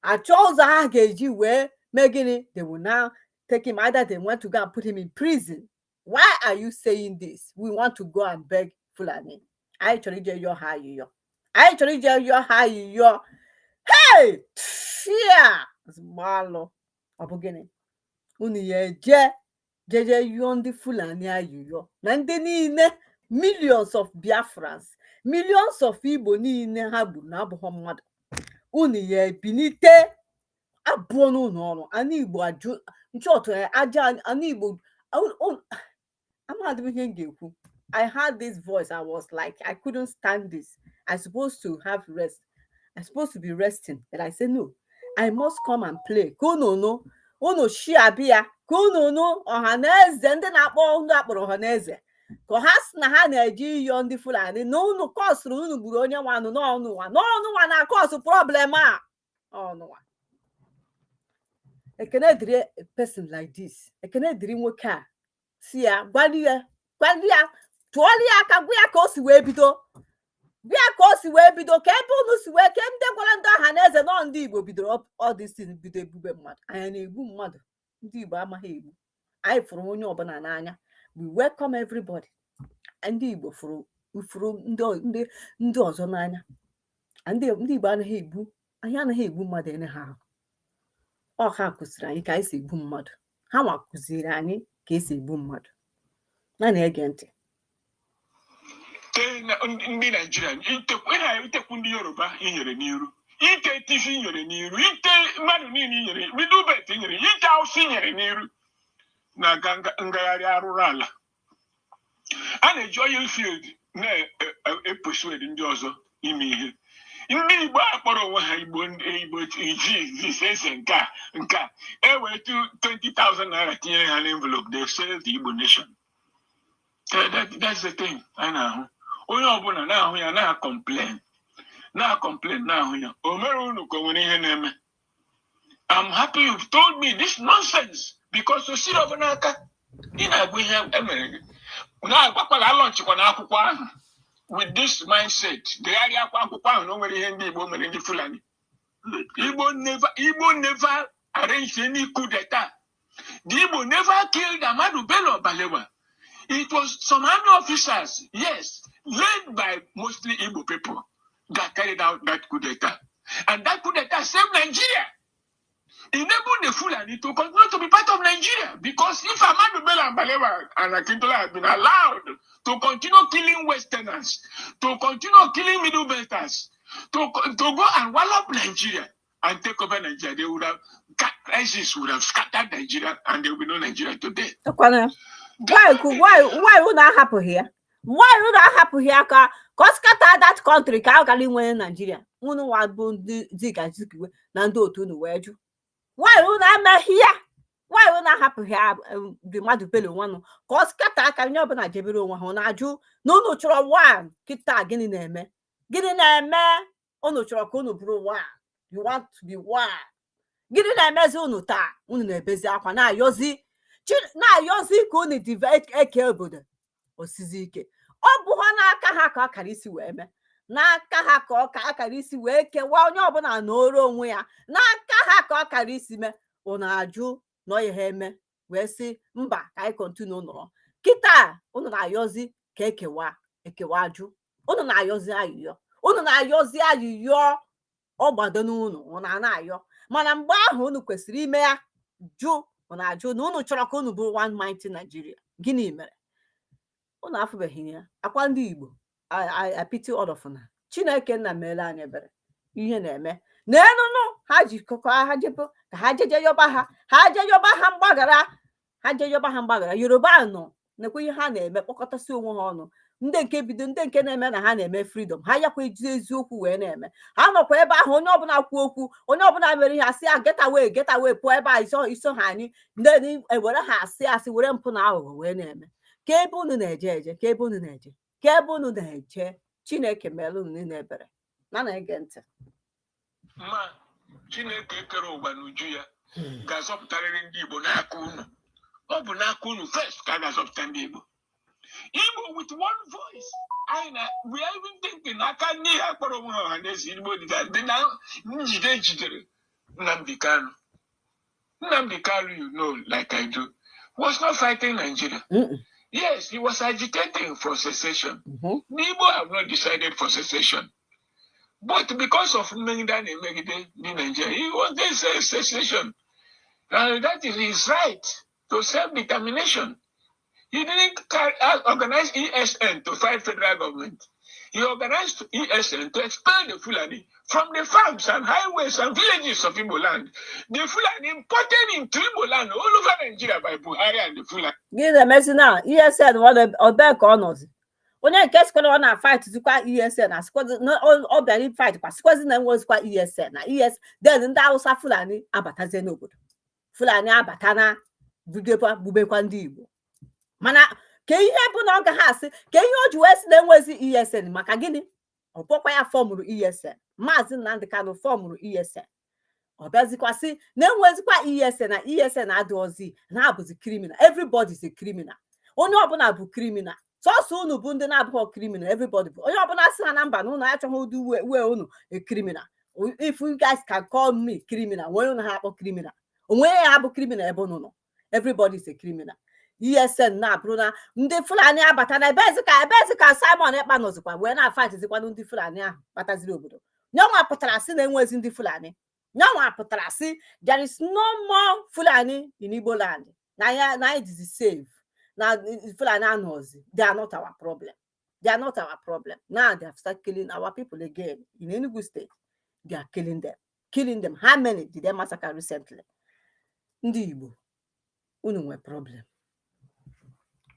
Achọ ụzọ ha ga-eji wee mee gịnị? They will now take him. Either they want to go and put him in prison. Why are you saying this? We want to go and beg Fulani. Anyị chọrọ ije yọọ ha ayịyọ. Anyị chọrọ ije yọọ ha ayịyọ. Hey! Fear! Alụ. Ọ bụ gịnị? Unu ya eje jeje yọọ ndị Fulani ayịyọ na ndị niile, millions of Biafrans, millions of Igbo niile ha gburu na abụghọ mmadụ. Unu ya ebilite abụọ n'ụlọ ọrụ ana Igbo ajụ nchọtụ aja ana Igbo. Amadị m ihe m ga-ekwu. I heard this voice, I was like, I couldn't stand this. I supposed to have rest, I supposed to be resting, but I said no, I must come and play ka unu nụ, unu shi abịa ka unu nụ ọha na eze ndị na-akpọ ndị akpọrọ ọha na eze. Ka ha sị na ha na-eje ịyọ ndị Fulani na unu kọsụrụ, unu gburu onye nwanụ n'ọnụnwa n'ọnụnwa na cause problem a ọnụnwa. Ekene dịrị a person like this. Ekene dịrị nwoke a si ya gwali ya, gwali ya, tụọrọ ya aka, gwa ya ka o si wee bido, gwa ya ka o si wee bido, ka ebe unu si wee ke ndị gwara ndị ọha na eze nọ. Ndị Igbo bidoro ọdịsin, bido egbube mmadụ. Anyị na-egbu mmadụ? Ndị Igbo amaghị egbu. Anyị fụrụ onye ọbụla n'anya. We welcome everybody. Ndị Igbo fụrụ fụrụ ndị ọzọ n'anya. Ndị Igbo anaghị egbu. Anyị anaghị egbu mmadụ anyhow. Ọ ha kụziri anyị ka anyị si egbu mmadụ. Ha nwa kụziri anyị ka esi egbu mmadụ. Na na-ege ntị. Tee ndị Naijiria itekwu ihe a, itekwu ndị Yoruba inyere n'iru, ite Tiv nyere n'iru, ite mmadụ niile inyere, Middle Belt nyere, ite Hausa nyere n'iru na-aga ngagharị arụrụ ala. A na-eji oil field na-epersuade ndị ọzọ ime ihe. Ndị Igbo a kpọrọ onwe ha Igbo, Igbo iji eze nke a ewee 20,000 naira tinyere ha n'envelope, they sell the Igbo nation. That's the thing a na-ahụ. Onye ọbụla na-ahụ ya na-complain, na-complain, na-ahụ ya o mere unu ka o nwere ihe na-eme. I'm happy you've told me this nonsense because o siri ọbụ n'aka ị na-agwa ihe emere gị na-agwakwara alọnchikwa na akwụkwọ ahụ with this mindset. Degharịa akwa akwụkwọ ahụ na o nwere ihe ndị Igbo mere ndị Fulani. Igbo never arranged any coup d'etat. The Igbo never killed Ahmadu Bello Balewa. It was some army officers, yes, led by mostly Igbo people, that carried out that coup d'etat, and that coup d'etat saved Nigeria, enabled the Fulani to continue to be part of Nigeria. Because if Ahmadu Bello and Balewa and Akintola had been allowed to continue killing Westerners, to continue killing Middle Belters, to go and wallop Nigeria and take over Nigeria, they would have, crisis would have scattered Nigeria and there will be no Nigeria today. Ọkwana why unu ahapụghị ya? Why unu ahapụghị ya ka ọ scatter that country, ka a gara inwe Naijiria? Unu nwa bụ ndị Zik Azikiwe na ndị otu unu wee jụ, why unu ameghị ya? Why unu ahapụghị ya, dị mmadụ Bello nwanụ ka ọ scatter aka, onye ọbụla jebere onwe ha? Unu ajụ na unu chọrọ one. Kịta gịnị na-eme? Gịnị na-eme? Unu chọrọ ka unu bụrụ one. You want to be one. Gịnị na-emezi unu taa? Unu na-ebezi akwa, na-ayọzi na-ayọzi ka unu dị eke obodo osizi ike. Ọ bụghị n'aka ha ka ọ kara isi wee mee, n'aka ha ka ọ ka akara isi wee kewaa, onye ọbụla n'oru onwe ya, n'aka ha ka ọ kara isi mee. Unu ajụ na ọ ya ha eme wee sị mba, ka anyị continue nọrọ. Kịta unu na-ayọzi ka ekewa ekewa, ajụ. Unu na-ayọzi ayịyọ, unu na-ayọzi ayịyọ ọ gbado n'unu. Unu a na-ayọ, mana mgbe ahụ unu kwesịrị ime ya jụ. Unu ajụ na unu chọrọ ka unu bụrụ one mighty Nigeria. Gịnị mere unu afụbeghị ya? Akwa ndị Igbo, I pity all of una. Chineke nna meere anyị ebere. Ihe na-eme n'enụnụ ha jikọkọ ha jepụ ka ha jeje yọba ha, ha je yọba ha mgbaghara, ha je yọba ha mgbaghara. Yoruba nọ nekwa ihe ha na-eme, kpọkọtasị onwe ha ọnụ. Ndị nke bido, ndị nke na-eme na ha na-eme freedom, ha yakwa eji eziokwu wee na-eme. Ha nọkwa ebe ahụ, onye ọbụla kwuo okwu, onye ọbụla mere ihe, asị ya, "Get away, get away, pụọ ebe a." Iso ha anyị ndị ewere ha asị asị were mpụ na aghụghọ wee na-eme. Ka ebe unu na-eje eje, ka ebe unu na-eje, ka ebe unu na-eje. Chineke mere unu niile ebere. Na na-ege ntị. Ma Chineke kere ụwa n'uju ya ga-azọpụtarịrị ndị Igbo n'aka unu. Ọ bụ n'aka unu first ka a ga-azọpụta ndị Igbo. Igbo with one voice. Anyị na we are even thinking n'aka ndị ha kpọrọ onwe ha ọha na eze Igbo dị na njide jidere Nnamdi Kanu. Nnamdi Kanu, you know like I do, was not fighting Nigeria. Yes, he was agitating for secession. The Igbo have not decided for secession. But because of mmegide a na-emegide ndị Nigeria, he wanted secession. And that is his right to self-determination. He didn't organize ESN to fight federal government. He organized ESN to expel the Fulani from the farms and highways and villages of Igbo land. The Fulani imported into Igbo land all over Nigeria by Buhari and the Fulani. Gịnị na-emezi na ESN? Ọbee ka ọ nọzi? Onye nke sikwara ọ na-fight zikwa ESN, asịkwazi na ọ bịara fight kwa, sịkwazi na enwezikwa ESN na ES. Then ndị Hausa Fulani abatazie n'obodo. Fulani abata na bidokwa gbubekwa ndị Igbo. Mana Ka ihe bụ na ọ gaghị asị ka ihe o ji wee sị na enwezi ESN, maka gịnị? Ọ bụkwa ya formụrụ ESN. Maazị Nnamdi Kanu formụrụ ESN. Ọ bịazikwasị na enwezikwa ESN, na ESN adịghịzi, na abụzi criminal. Everybody is a criminal. Onye ọbụla bụ criminal, sọsọ unu bụ ndị na-abụghị criminal. Everybody bụ, onye ọbụla sị ha na mba na unu achọghị ụdị uwe unu a criminal. If you guys can call me criminal, onye unu ha akpọ criminal, onwe ya bụ criminal ebe unu nọ. Everybody is a criminal. ESN na-abụrụ na ndị Fulani abata na ebezi ka Simon Ekpa nọzikwa wee na-afightizikwanụ ndị Fulani ahụ bataziri obodo. Nyanwa pụtara sị na enwezi ndị Fulani. Nyanwa pụtara sị there is no more Fulani in Igbo land, na ya na anyị dizi save, na Fulani anọzi. They are not our problem, they are not our problem. Now they have started killing our people again in Enugu State. They are killing them, killing them. How many did they massacre recently? Ndị Igbo, unu nwe problem,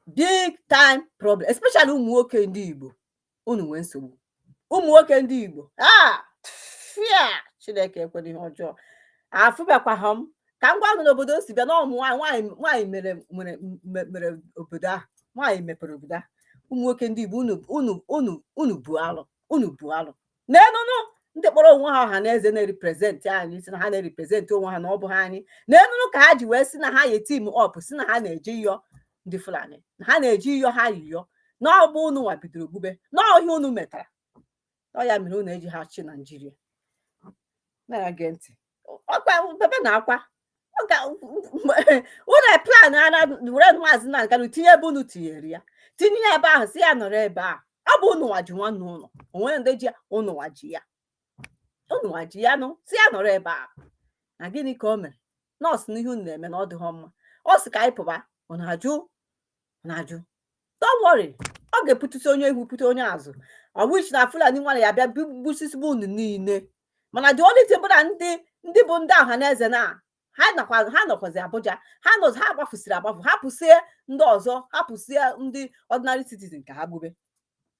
big time problem, especially ụmụ nwoke ndị Igbo. Unu nwee nsogbu, ụmụ nwoke ndị Igbo. Ah, fia Chineke ekwela ihe ọjọọ afụbịakwa m ka m gwa unu n'obodo o si bịa na ụmụ nwaanyị, nwaanyị mere obodo ahụ, nwaanyị mepere obodo ahụ. Ụmụ nwoke ndị Igbo, unu bu alụ, unu bu alụ n'enụnụ. Ndị kpọrọ onwe ha ọha na eze na-represent anyị, si na ha na-represent onwe ha na ọ bụ ha anyị n'enụnụ, ka ha ji wee sị na ha yi team up, si na ha na-eje ịyọ ndị Fulani, na ha na-eji ịyọ ha yiyọ na ọ bụ unu nwa bidoro gbube na ọhịa unu metara. Ọ ya mere unu eji ha chi Naijiria na-ege ntị. Ọkwa bebe na akwa unu plan ana were Maazị Nnamdi Kanu tinye ebe unu tinyere ya, tinye ya ebe ahụ, si ya nọrọ ebe ahụ. Ọ bụ unu nwa ji nwanne ụlọ onwe ndị ji ya, unu nwa ji ya, unu nwa ji ya nụ, si ya nọrọ ebe ahụ. Na gịnị ka o mere? Nọọsụ n'ihe unu na-eme na ọ dịghọ mma. Ọ sị ka anyị pụba, ọ na-ajụ, ọ na-ajụ. Don't worry, ọ ga-epụtụta onye ihu, pụta onye azụ. Ọ wish na Fulani nwere ya bịa gbusisibe unu niile. Mana the only thing bụ na ndị bụ ndị ọha na eze na ha nakwa ha nọkwazi Abuja, ha nọzi, ha gbafusiri agbafu, hapụsie ndị ọzọ, hapụsie ndị ordinary citizen ka ha gbube.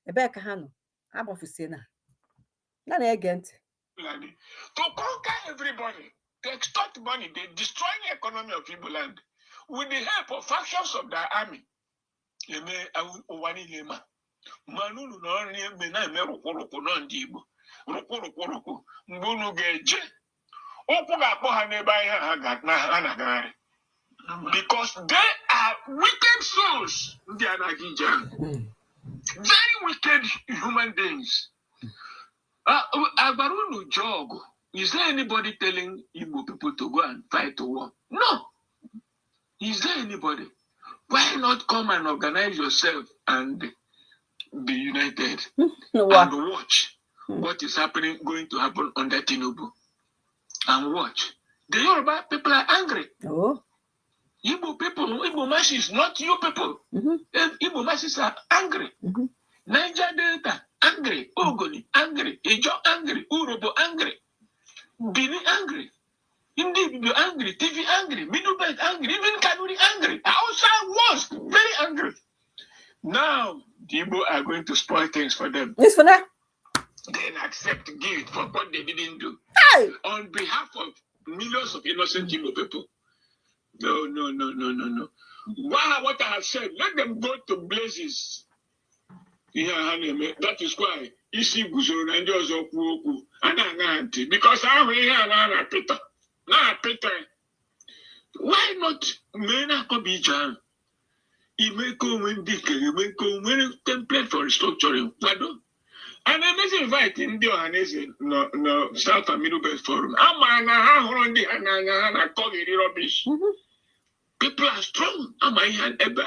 Ebee ka ha nọ? Ha gbafusie na ya na-ege ntị. Fulani to conquer everybody, to extort money, they destroying the economy of Igbo land with the help of factions of their army. Eme ụwa niile ma mana unu na ọrụ eme na-eme rụkwụrụkwụ nọ ndị Igbo rụkwụrụkwụrụkwụ. Mgbe unu ga-eje, ụkwụ ga-akpọ ha n'ebe ahịa ha ha na-agagharị, because they are wicked souls. Ndị a na-aga ije ahụ, very wicked human beings. Agbara unu jee ọgụ. Is there anybody telling Igbo people to go and fight a war? No. Is there anybody? Why not come and organize yourself and be united n'ụwa and watch what is happening, going to happen under Tinubu, and watch? The Yoruba people are angry. Oh. Igbo people, Igbo masses, not you people. Igbo masses are angry. Niger Delta, angry. Ogoni, angry. Ijo, angry. Urhobo, angry. Bini, angry. Ndị Ibibio, angry. Tiv, angry. Middle Belt, angry. Even Kanuri, angry. Hausa was very angry. Now, the Igbo are going to spoil things for them. This for now. Then accept guilt for what they didn't do Hey! On behalf of millions of innocent Igbo people. No, no, no, no, no, no. What I have said, let them go to blazes. Ihe a ha na-eme, that is why isi guzoro na ndị ọzọ kwuo okwu a na-aṅa ha ntị, because ahụ ihe a na na-apịtọ na-apịtọ. Why not mee na-akọba ije ahụ ime ka onwe ndị nke eme ka onwere template for restructuring kwado a na-emezi invite ndị ọhaneze nọ South and Middle Belt Forum, ama na ha hụrụ ndị ha n'anya, ha na-akọgheri rubbish. People are strong. Ama ihe ebe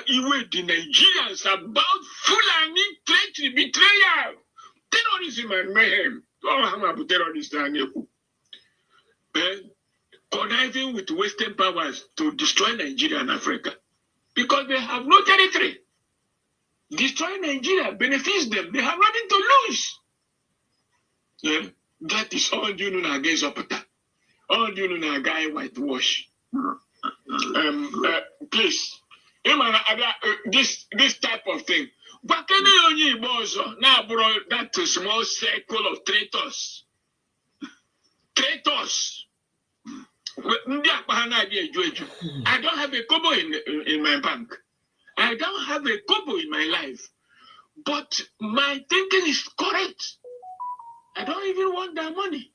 iwe dị Nigerians about Fulani treachery, betrayal, terrorism and mayhem. All ha ma bụ terrorist a na-ekwu. Conniving with Western powers to destroy Nigeria and Africa because they have no territory. Destroying Nigeria benefits them. They have nothing to lose. Yeah, that is all you know against Opata. All you know guy whitewash. Please, this type of thing. Gwakene onye Igbo ọzọ na-abụrụ that small circle of traitors. Traitors. Ndị akpa ha na-adị eju eju. I don't have a kobo in my bank. I don't have a kobo in my life, but my thinking is correct. I don't even want that money.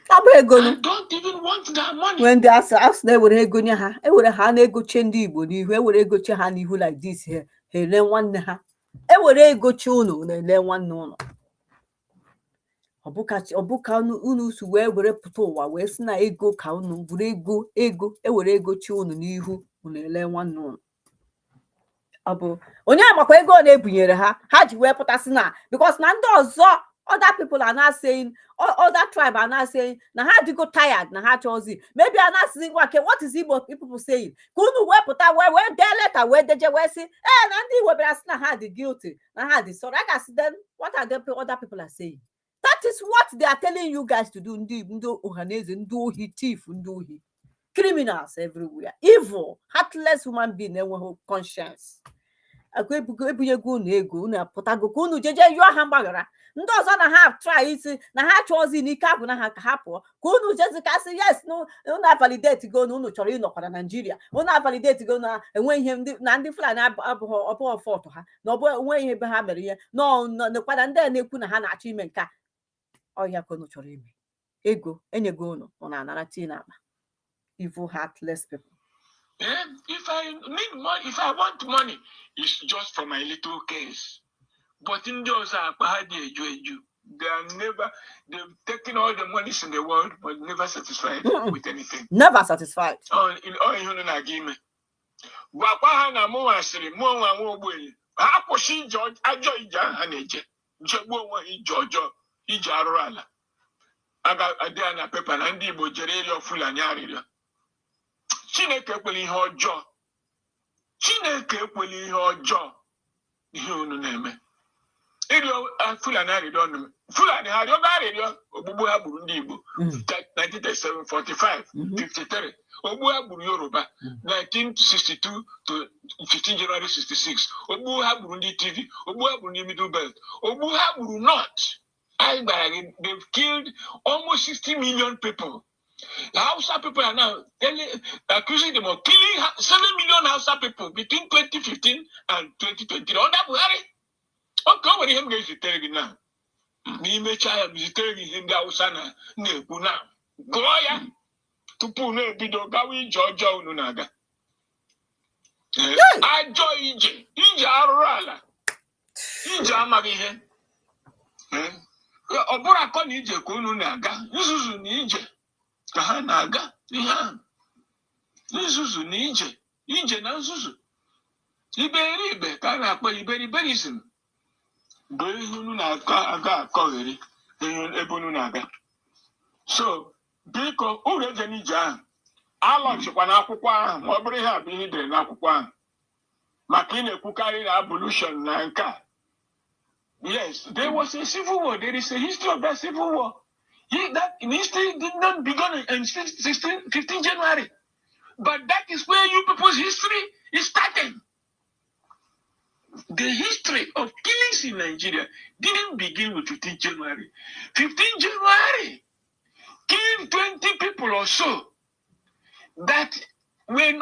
Ọ bụ ego I don't even want that money. Nwee ndị asị asị na-ewere ego nye ha, ewere ha na-egoche ndị Igbo n'ihu, ewere egoche ha n'ihu like this, ha ha ele nwanne ha. Ewere egoche unu na-ele nwanne unu. Ọ bụka unu si wee were pụta ụwa wee sị na ego ka unu were ego ego ewere ego chi unu n'ihu, unu ele nwanne unu. Ọ bụ onye amakwa ego ọ na-ebunyere ha, ha ji wee pụtasị na because na ndị ọzọ, other people are not saying, other tribe are not saying na ha adịgo tired, na ha chọzi maybe a na-asịzi ngwa ke. What is Igbo people saying? Ka unu wepụta wee dee leta, wee deje, wee sị ee na ndị Igbo bịara sị na ha dị guilty, na ha dị sorry. A ga-asị, then what are the other people are saying? That is what they are telling you guys to do. Ndị Ọhaneze, ndị ohi, thief, ndị ohi, criminals everywhere, evil, heartless human being, enweghị conscience. Akwa ebugo ebunyego unu ego, unu apụtago ka unu jeje yụọ ha mgbaghara. Ndị ọzọ na ha try isi na ha chọọzi n'ike agwụ na ha ka ha pụọ, ka unu jezi ka sị yes, unu avalidate go na unu chọrọ ịnọkwa na Naijiria. Unu avalidate go na enwe ihe ndị na ndị Fulani abụghị ọbụghị fault ha, na ọ bụ enwe ihe ebe ha mere ihe nọ nekwana ndị a na-ekwu na ha na-achọ ime nke a ọhịa ka unu chọrọ ime. Ego enyego unu, unu anara tii n'akpa. Evil, heartless people. Eh? If I need money, if I want money, it's just for my little case. But ndị ọzọ, akpa ha dị eju eju. They are never, they've taken all the monies in the world, but never satisfied with anything. Never satisfied. Ọ ihe unu na-aga ime. Gwakwa ha na mụ nwasịrị mụ onwe nwa ogbenye. Ha kwụsị ije ajọ ije ahụ ha na-eje. Jegbuo onwe ha ije ọjọọ, ije arụrụ ala. Aga adị ya na pepa na ndị Igbo jere ịrịọ Fulani arịrịọ. Chineke ekwela ihe ọjọọ. Chineke ekwela ihe ọjọọ, ihe unu na-eme. Ịrịọ Fulani arịrịọ ọnụ. Fulani ha rịọgo arịrịọ ogbugbu ha gburu ndị Igbo 1937, 45, 53, ogbu ha gburu Yoruba 1962 to 15 January 66, ogbu ha gburu ndị Tiv, ogbu ha gburu ndị Middle Belt, ogbu ha gburu North. Anyị gbara gị, they've killed almost 60 million people. The Hausa people are now accusing them of killing 7 million Hausa people between 2015 and 2023 under Buhari. Okay, o nwere ihe m ga-ezitere gị na ma imechaa ya, m zitere gị ihe ndị Hausa na na-ekwu na gụọ ya tupu unu ebido gawa ije ọjọọ unu na-aga. Ajọ ije, ije arụrụ ala, ije amaghị ihe. Ọ bụrụ akọ na ije ka unu na-aga, nzuzu na ije ka ha na-aga. Ihe ahụ nzuzu na ije, ije na nzuzu, iberibe ka a na-akpọ iberiberism bụ ihe unu na-aga aga akọgheri ihe ebe unu na-aga. So biko, uru eje n'ije ahụ, alọchikwa n'akwụkwọ ahụ. Ma ọ bụrụ ihe a bụ ihe i dere n'akwụkwọ ahụ maka ị na-ekwukarị na abolition na nke a. Yes, there was a civil war. There is a history of that civil war. That history did not begin in 16, 15 January, but that is where you people's history is starting. The history of killings in Nigeria didn't begin with 15 January. 15 January killed 20 people or so. That when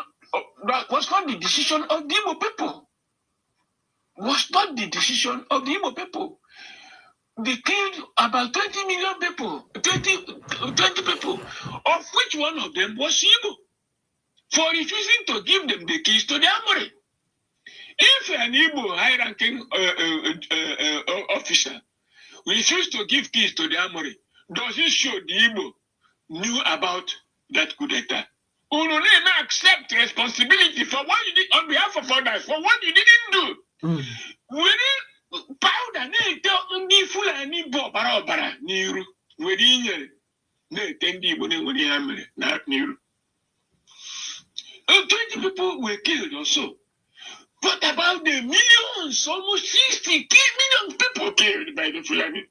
that was not the decision of the Igbo people. Was not the decision of the Igbo people. They killed about 20 million people, 20 people, of which one of them was Igbo, for refusing to give them the keys to the armory. If an Igbo high-ranking officer refused to give keys to the armory, does it show the Igbo knew about that coup d'etat? Unu na accept responsibility for what you did on behalf of others, for what you didn't do. Were powder na-ete ndị Fulani bụ ọbara ọbara n'iru, were inyere na-ete ndị Igbo na-enwere ihe ha mere n'iru. 20 people were killed or so. What about the millions, almost 60 million people killed by the Fulani?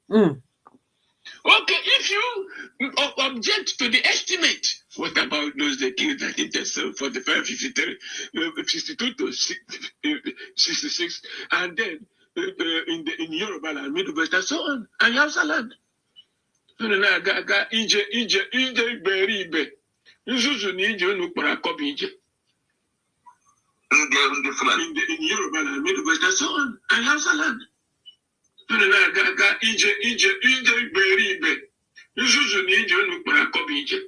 Okay, if you object to the estimate, what about those they killed 1937, 45, 53, 62 to 66, and then in Yoruba land, Middle Belt, and so on, and Hausa land? Unu na-aga aga ije ije ije iberibe, nzuzu na ije unu kpọrọ akọbụ ije. Ndị Fulani. In Yoruba land, Middle West, and so on, and Hausa land. Unu na-aga aga ije ije ije iberibe, nzuzu na ije unu kpara akọbụ ije.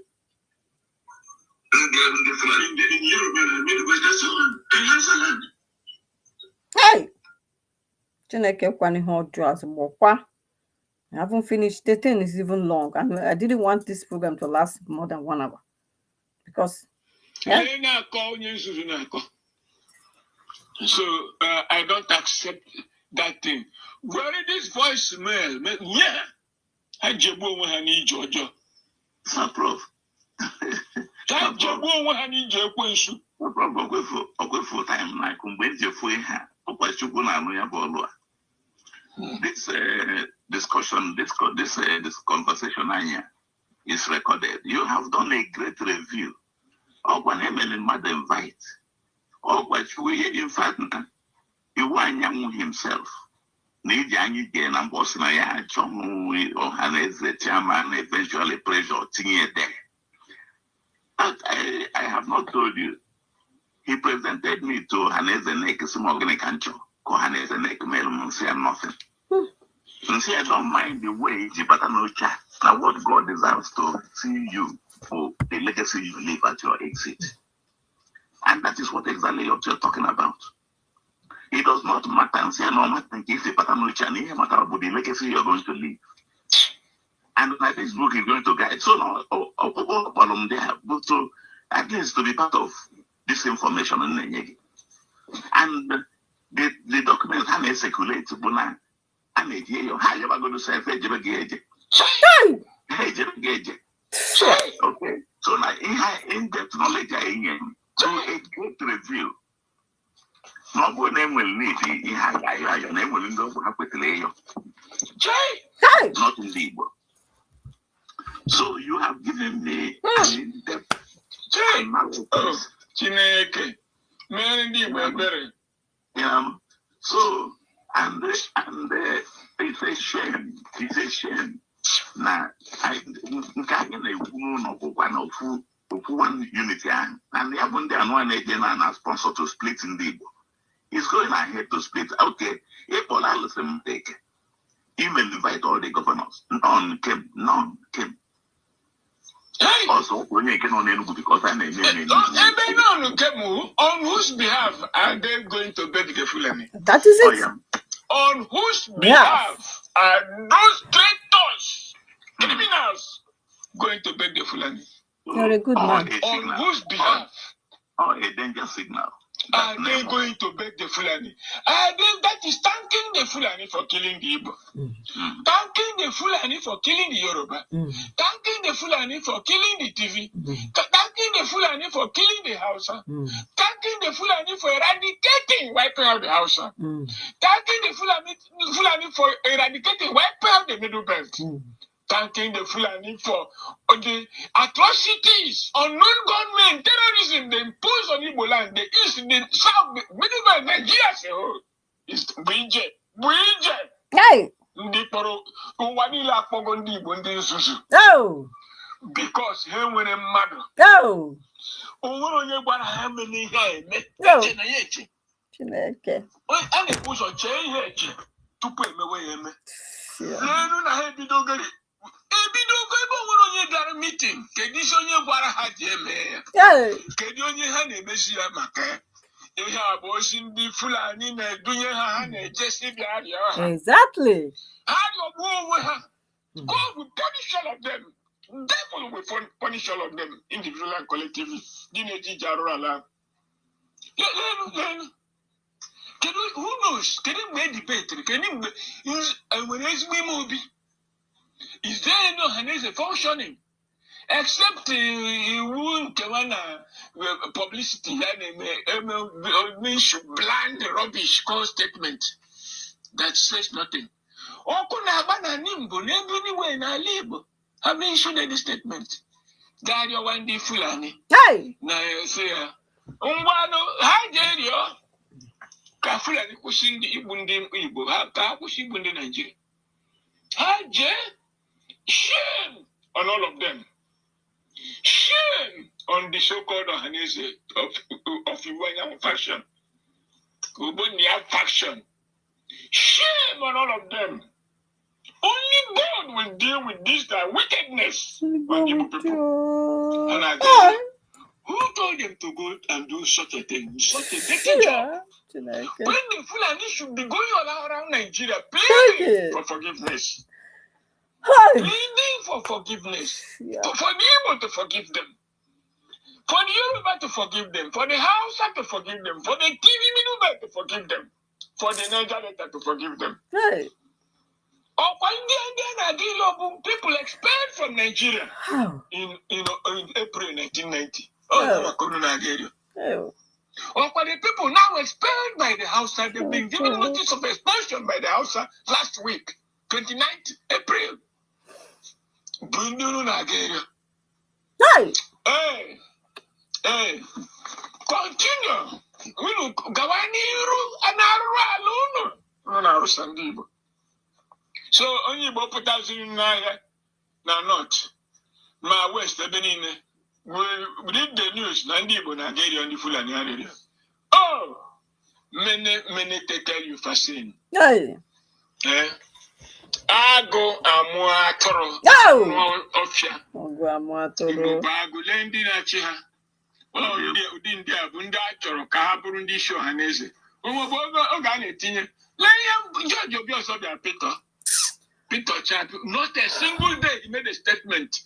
Ndị Fulani. In Yoruba land, Middle West, and so on, and Hausa land. Hey! Chineke kwana ihe ọjọọ azụgbọkwa. I haven't finished. The thing is even long, and I didn't want this program to last more than one hour because, yeah. Onye na-akọ, onye nzuzu na-akọ. So I don't accept that thing. Were this voice mail nye ha, ha jegbuo onwe ha n'ije ọjọọ. Sir Prof. Ha jegbuo onwe ha n'ije ekwensu. Sir Prof, okwefu time na-akụ mgbe eji efu ihe a, ọkwa Chukwu na-anụ ya bụ ọlụ a. This discussion, this co- this this conversation anyị a is recorded. You have done a great review. Ọkwa na emere mmadụ invite. Ọkwa Chukwu ihe, in fact, na Iwuanyanwu himself na iji anyị jee na mbọ sị na ya achọghị ọha na eze chairman, eventually pressure tinye there. But I have not told you. He presented me to Ohaneze Nek, sị m gịnị ka m chọrọ ka Ohaneze Nek mere m. Nsị ya nothing. Nsị I don't mind the way iji bata n'oche a. Na what God desires to see you for the legacy you leave at your exit. And that is what exactly what you're talking about. It does not matter. Nsị ya na ọ matter nke isi bata n'oche a, na ihe matter bụ the legacy you're going to leave. And my Facebook is going to guide. So now, ọkpụkpọ kpọrọ m there, but to at least to be part of this information m na-enye gị. And the document ha na-ecirculate bụ na a na-eji eyo ha ayabagodo sef ejebe gị eje. Hey! Ha ejebe gị eje. Okay. So na ihe in-depth knowledge anyị nye m to a great review. Na ọ bụrụ na enwere need ihe a ga-ayọ ayọ na enwere ndị ọgwụ ha kwesịrị ịyọ, Hey! Not ndị Igbo. So you have given me an in-depth analysis. Chineke mere ndị Igbo ebere. So and it's a shame. It's a shame. Na nke anyị na-ekwu n'ụlọ bụkwa na ofu ofu one unity ahụ and ya bụ ndị anụ a na-eje na sponsor to split ndị Igbo. Is going ahead to split. Okay, ịkpọrọ alụsị m teke. Even invite all the governors. None came. None came. Hey! Also, onye nke nọ n'Enugu because a na-eme eme Oh, ebe none came, on whose behalf are they going to beg the Fulani? That is Oh, it. yeah. On whose behalf are those traitors, criminals, going to beg the Fulani? You're a good Or man. a On signal. whose behalf Or a danger signal. are they going to beg the Fulani? Are they, that is thanking the Fulani for killing the Igbo, thanking the Fulani for killing the Yoruba, thanking the Fulani for killing the Tiv, thanking the Fulani for killing the Hausa, thanking the Fulani for eradicating, wiping out the Hausa, thanking the Fulani for eradicating, wiping out the Middle Belt, thanking the Fulani for the atrocities, unknown gunmen, terrorism they impose on Igbo land, the East, the South, the Middle Belt, Nigeria as a whole. Is bụ ije, bụ ije. Hey! Ndị kpọrọ ụwa niile akpọgo ndị Igbo ndị nzuzu Oh! because ha nwere mmadụ. Oh! O nwere onye gwara ha mene ihe a eme. Oh! Eche na ya eche. Chineke. A na-ebu ụzọ chee ihe eche tupu emewe ya eme. Yeah. N'elu na ha ebidogori ebidogo ebe o nwere onye bịara meeting, kedu isi onye gwara ha ji eme ya? Hey! Kedu onye ha na-emezi ya maka ya? Ihe a bụ ozi ndị Fulani na-edunye ha, ha na-ejesi bịa rịọ ha. Ha rịọgbuo onwe ha. God will punish all of them. Devil will punish all of them individually and collectively. Ndị na-eji ije arụrụ ala. Lelu lelu, kedu, who knows, kedu mgbe e debatiri, kedu mgbe enwere ezigbo ime obi? Is there any Ohaneze functioning except iwu nkewa na publicity ya na-eme eme issue bland rubbish call statement that says nothing? Ọkụ na-agba na Nimbo n'ebe niwe n'ala Igbo, have issued any statement ga-arịọwa ndị Fulani Hey! na-ese ya ngwanụ ha jee rịọ ka Fulani kwụsị ndị igbu ndị Igbo ha, ka ha kwụsị igbu ndị Naijiria. Ha jee. Shame on all of them. Shame on the so-called Ohaneze of Iwuanyanwu faction. Ogbonnia faction. Shame on all of them. Only God will deal with this their wickedness on Igbo people. And I Hi. Who told them to go and do such a thing, such a dirty job? Yeah. Chineke. When the Fulani should be going all around Nigeria Thank pleading you. for forgiveness. Hi. Pleading for forgiveness. Yeah. For the Igbo to forgive them. For the Yoruba to forgive them. For the Hausa to forgive them. For the Tiv Middle to forgive them. For the Niger Delta to forgive them. Hey. Ọkwa ndị a na-aga ile bụ people expelled from Nigeria How? in April 1990. Oh, maka unu na-aga ịrịọ. Oh. Ọkwa the people now expelled by the Hausa, they've been given notice of expulsion by the Hausa last week, 29th April. Bụ ndị unu na-aga ịrịọ. Hey. Hey, hey, continue. Unu gawa n'iru na-arụrụ ala unu. Unu na-arụsa ndị Igbo. So onye Igbo pụtaziri n'ahịa na North ma West ebe niile, we read the news na ndị Igbo na-aga ịrịọ ndị Fulani arịrịọ. Oh, mene mene tekel upharsin. Hey. Eh? Agụ amụọ atụrụ Oh. mụọ ọfịa. Ọgụ amụ Igbo atụrụ. Bụ agụ, lee ndị na-achị ha. Ọ ụdị ndị a bụ ndị a chọrọ ka ha bụrụ ndị isi ọha na eze. Onwebe oge a na-etinye, lee ihe George Obi ọzọ bịara Peter Peter Chap, not a single day he made a statement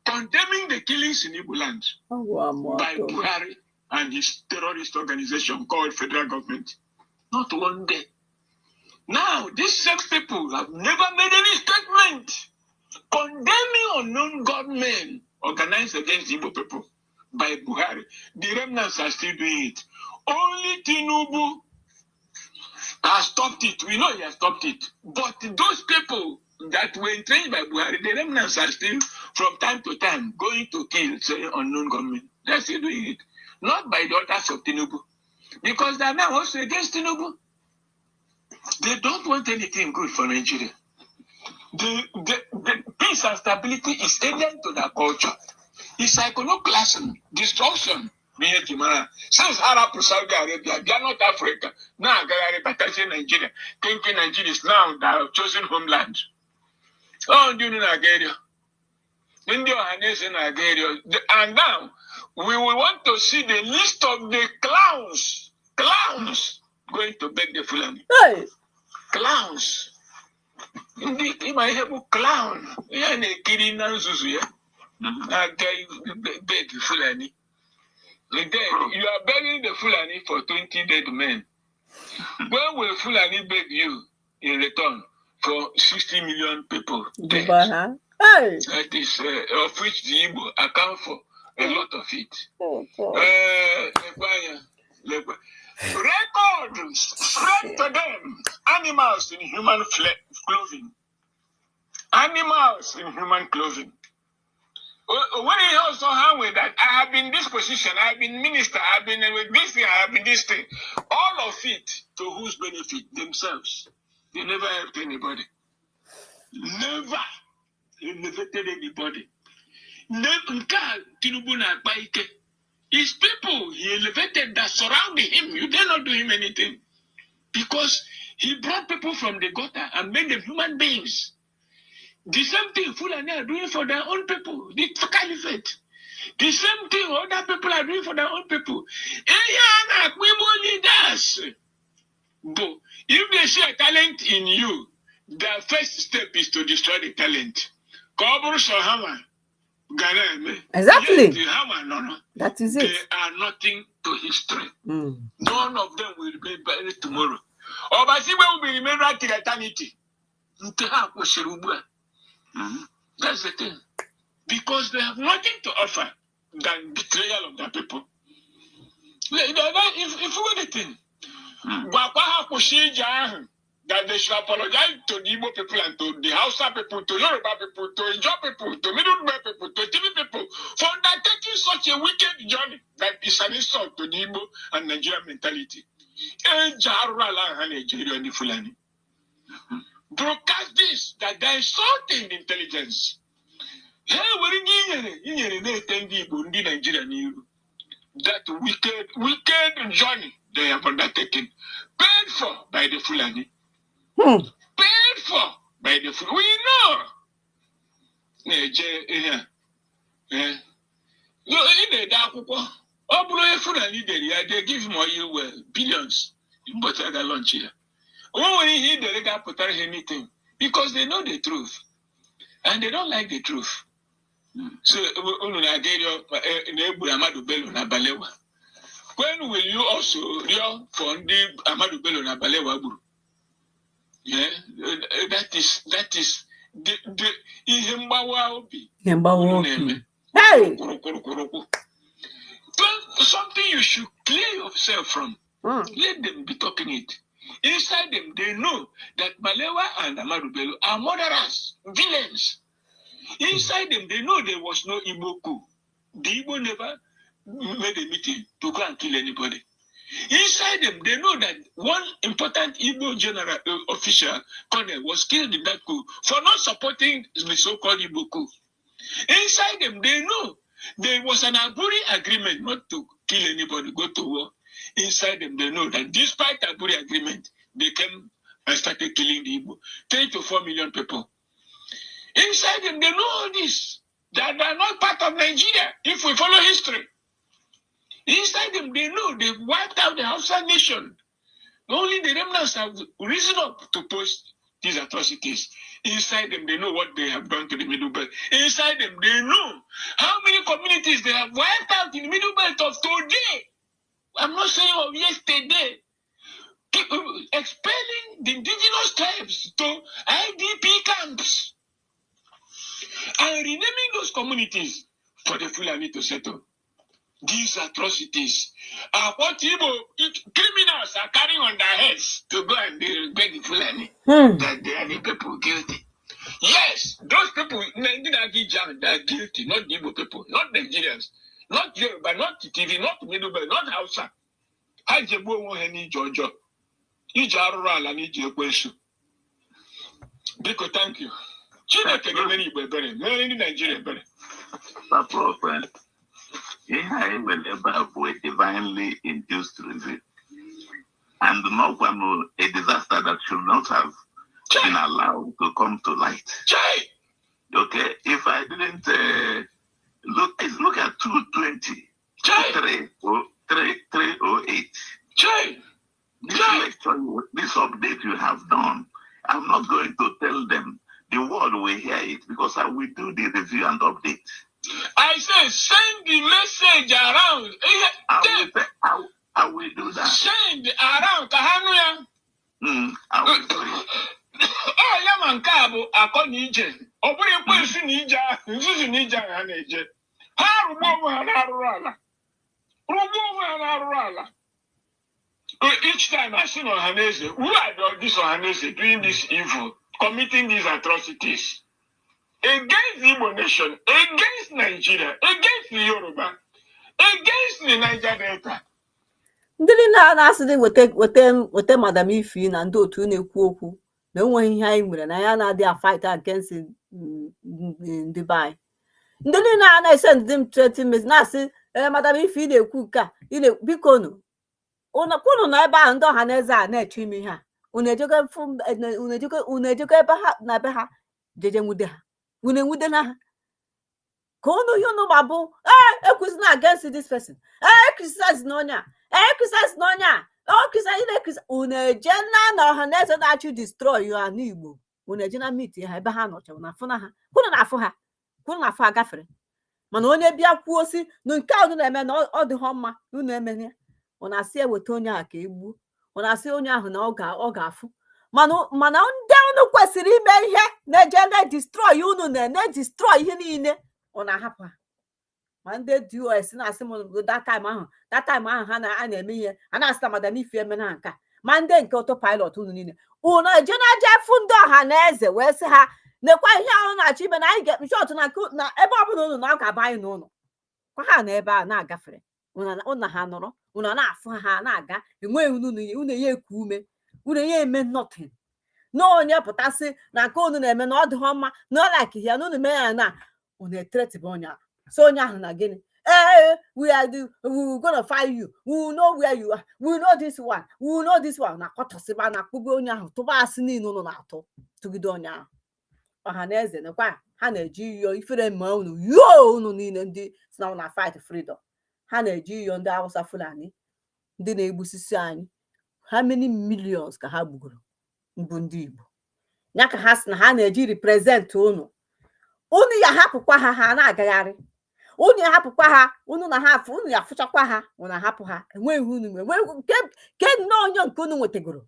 condemning the killings in Igbo land Ọgụ amụ by atụrụ. Buhari and his terrorist organization called federal government. Not one day. Now, these same people have never made any statement condemning unknown gunmen organized against Igbo people by Buhari. The remnants are still doing it. Only Tinubu has stopped it. We know he has stopped it. But those people that were entrenched by Buhari, the remnants are still, from time to time, going to kill, say, unknown gunmen. They're still doing it. Not by the orders of Tinubu. Because they are now also against Tinubu. They don't want anything good for Nigeria. The peace and stability is alien to their culture. It's iconoclasm, destruction. Ihe eji mara since ha rapụ Saudi Arabia bịa North Africa na-agagharị batazie Nigeria, thinking Nigeria is now their chosen homeland. Ọ ndị unu na-aga ịrịọ, ndị ọha na eze na-aga ịrịọ. And now we will want to see the list of the clowns going to beg the Fulani. Hey. Clowns, ndị ịma ihe bụ clown, ihe na-ekiri na nzuzu ya na-aga beg Fulani. Dead. You are begging the Fulani for 20 dead men. When will Fulani beg you in return for 60 million people dead? Duba ha. Hey. That is, of which the Igbo account for a lot of it. Oh, God. Lekwa anya, lekwa. Record spread to them animals in human clothing. Animals in human clothing. O nwere ihe ọzọ ha nwere that I have been this position, I have been minister, I have been with this thing, I have been this thing. All of it to whose benefit? Themselves. They never helped anybody. Never elevated anybody. Nke a Tinubu na-akpa ike. His people he elevated that surround him, you dare not do him anything. Because he brought people from the gutter and made them human beings. The same thing Fulani are doing for their own people, the caliphate. The same thing other people are doing for their own people. Ihe a na-akpọ Igbo leaders bụ if they see a talent in you, their first step is to destroy the talent. Ka ọ bụrụ sọ ha nwa ga na-eme. Exactly. Yes, ha nwa nọrọ. That is They it. Are nothing to history. None of them will be buried tomorrow. Ọbasigbe will be remembered till eternity. Nke ha kwụsịrị ugbu a. That's the thing. Because they have nothing to offer than betrayal of their people. If you the thing, gwakwa ha kwụsị ije ahụ, that they should apologize to the Igbo people and to the Hausa people, to Yoruba people, to Ijaw people, to Middle Belt people, to Tiv people, for undertaking such a wicked journey that is an insult to the Igbo and Nigerian mentality. Eji arụrụ ala ahụ ha na-eje rịọ ndị Fulani. Broadcast this, that they are insulting the intelligence. Ha were ndị inyere na-ete ndị Igbo, ndị Nigeria n'iru. That wicked, wicked journey they have undertaken, paid for by the Fulani, paid for by the Fulani. We know. Na-eje ihe a. Eh. No, ị na-ede akwụkwọ, ọ bụrụ onye Fulani dere ya, they give him oil well, billions. Ụbọchị a ga-launch ya, o nwere ihe ị dere ga-apụtara ha anything, because they know the truth and they don't like the truth. So unu na-aga ịrịọ na egburu Ahmadu Bello na Balewa. When will you also rịọ for ndị Ahmadu Bello na Balewa gburu? Yeah, that is the ihe mgbawa obi Ihe mgbawa unu obi. na-eme. Hey! Kwụrụ kwụrụ kwụrụ kwụ. Something you should clear yourself from. Let them be talking it. Inside them, they know that Balewa and Ahmadu Bello are murderers, villains. Inside them, they know there was no Igbo coup. The Igbo never made a meeting to go and kill anybody. Inside them, they know that one important Igbo general official, colonel, was killed in that coup for not supporting the so-called Igbo coup. Inside them, they know there was an Aburi agreement not to kill anybody, go to war. Inside them, they know that despite Aburi agreement, they came and started killing the Igbo. 3 to 4 million people. Inside them, they know all this. That they are not part of Nigeria if we follow history. Inside them, they know they wiped out the Hausa nation. Only the remnants have risen up to post these atrocities. Inside them, they know what they have done to the Middle Belt. Inside them, they know how many communities they have wiped out in the Middle Belt of today. I'm not saying of yesterday. Keep expelling the indigenous tribes to IDP camps and renaming those communities for the Fulani to settle. These atrocities are what Igbo criminals are carrying on their heads to go and beg the Fulani that they are the people guilty. Yes, those people, Nigeria, they are guilty, not the Igbo people, not Nigerians, not Yoruba, not Tiv, not Middle Belt, not Hausa. Ha jegbuo onwe ha n'ije ọjọọ, ije arụrụ ala na ije ekwensu. Biko, thank you. Chineke ga-emere Igbo ebere, mere ndị Naijiria ebere. Papa, ihe anyị nwere ebe a bụ a divinely induced review and not one, a disaster that should not have been Chai! Allowed to come to light. Chai! Okay, if I didn't look at 220, Chai! 3, oh, 3, 308. Chai! This Chai! Lecture, this update you have done, I'm not going to tell them. The world will hear it because I will do the review and update. I say send the message around. I will, I will do that. Send around ka ha nụ ya. I will do it. Ọ ya ma nke a bụ akọ na ije. Ọ bụrụ ekwensu na ije ahụ, nzuzu na ije ahụ ha na-eje. Ha rụgbuo onwe ha na-arụrụ ala. Rụgbuo onwe ha na-arụrụ ala. Each time I see Ohanaeze, who are this Ohanaeze doing this evil, committing these atrocities against the Igbo nation, against Nigeria, against the Yoruba, against the Niger Delta? Ndị niile a na-asị dị weta weta weta Madam Ifi na ndị otu na-ekwu okwu na enweghị ihe anyị nwere na ya na-adị a fight against ndị be anyị, ndị niile a na-ese ndị m threatening message na-asị, ee, Madam Ifi, ị na-ekwu nke a, ị na biko nụ unu kwunu na ebe ahụ ndị ọha na eze a na-eche ime ihe a, unu ejego unu ejego ebe ha na be ha jeje nwude ha, unu enwude na ha ka unu ihe unu ma bụ ee ekwuzina against this person, ee, criticize na onye a, ee, criticize na onye a, ọ criticize na criticize. Unu eje na ọha na eze na-achị destroy ya n'Igbo, unu eje na meet ha ebe ha nọcha na afụ na ha kwunu na afụ ha kwunu na afụ ha gafere. Mana onye bịa kwuo si na nke a unu na-eme na ọ dịghọ mma na unu emene ya, unu asị eweta onye a ka egbuo, unu asị onye ahụ na ọ ga-afụ. Mana ndị unu kwesịrị ime ihe na-eje na-destroy unu na-destroy ihe niile, unu ahapụ ha. Ma ndị DOS na-asị m that time ahụ ha na a na-eme ihe a na-asị na Madam Ifi emena ha nke a, ma ndị nke autopilot unu niile, unu eje na aja fụ ndị ọha na eze wee sị ha nekwa ihe ahụ na-achọ ime na anyị ga shọt na na ebe ọbụla unu na ọ ga-aba anyị n'ụlọ kwa ha na ebe a na-agafere unu ha nọrọ unu na-afụ ha na-aga enweghị unu unu ya eku ume, unu ya eme nothing na onye pụtasị na nke unu na-eme na ọ dịghọ mma na ọ like ya na unu mee ya na unu etretịbụ onye ahụ so onye ahụ na gịnị. Ee, we are the we will gonna find you, we will know where you are, we will know this one, we will know this one. Na-akọtọsịba na akpụgo onye ahụ, tụba asị niile unu na-atụ tụgide onye ahụ. Ọha na eze nekwa ha na-eji iyo ifere ma unu yo unu niile ndị si na na fight freedom. Ha na-eji iyo ndị Hausa, Fulani, ndị na-egbusisi anyị. How many millions ka ha gbugoro mbụ ndị Igbo ya ka ha sị na ha na-eji represent unu? Unu ya hapụkwa ha, ha na-agagharị. Unu ya hapụkwa ha, unu na ha afụ, unu ya afụchakwa ha, unu ahapụ ha. Enweghị unu enweghị nke nnọọ onye nke unu nwetagoro.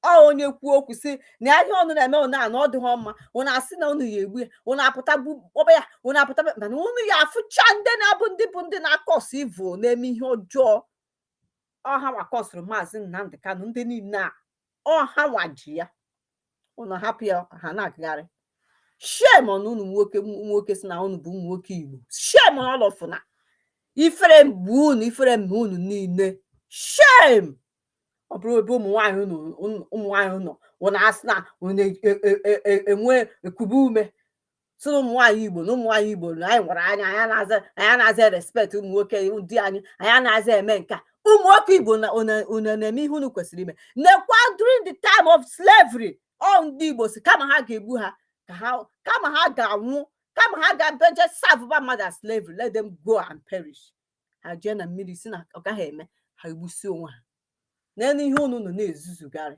Ọ onye kwuo okwu si na ihe ọnụ na-eme unu a na ọ dịghị mma, unu asị na unu ya egbu ya, unu apụta kpọba ya, unu apụta. Mana unu ya afụcha ndị na-abụ ndị bụ ndị na-akọsụ ivo, na-eme ihe ọjọọ. Ọha wakọsụrụ Maazị Nnamdị Kanụ, ndị niile a ọha nwa ji ya, unu hapụ ya, ha na-agagharị. Shame on unu nwoke, nwoke si na unu bụ ụmụ nwoke Igbo. Shame on all of una. Ifere mgbe unu, ifere mgbe unu niile. Shame. Ọ bụrụ ebe ụmụ nwaanyị unu, ụmụ nwaanyị nọ, unu asị na unu enwe ekube ume sị na ụmụ nwaanyị Igbo, na ụmụ nwaanyị Igbo na anyị nwere anya, anyị anaghị respect ụmụ nwoke ndị anyị, anyị anaghị eme nke a. Ụmụ nwoke Igbo na unu na-eme ihe unu kwesịrị ime. Nekwa during the time of slavery, ọ ndị Igbo si kama ha ga-egbu ha ka ha, kama ha ga-anwụ, kama ha ga-beje serve ba mmadụ as slavery, let them go and perish. Ha jee na mmiri si na ọ gaghị eme ha egbusi onwe ha. N'elu ihe unu nọ na-ezuzugharị,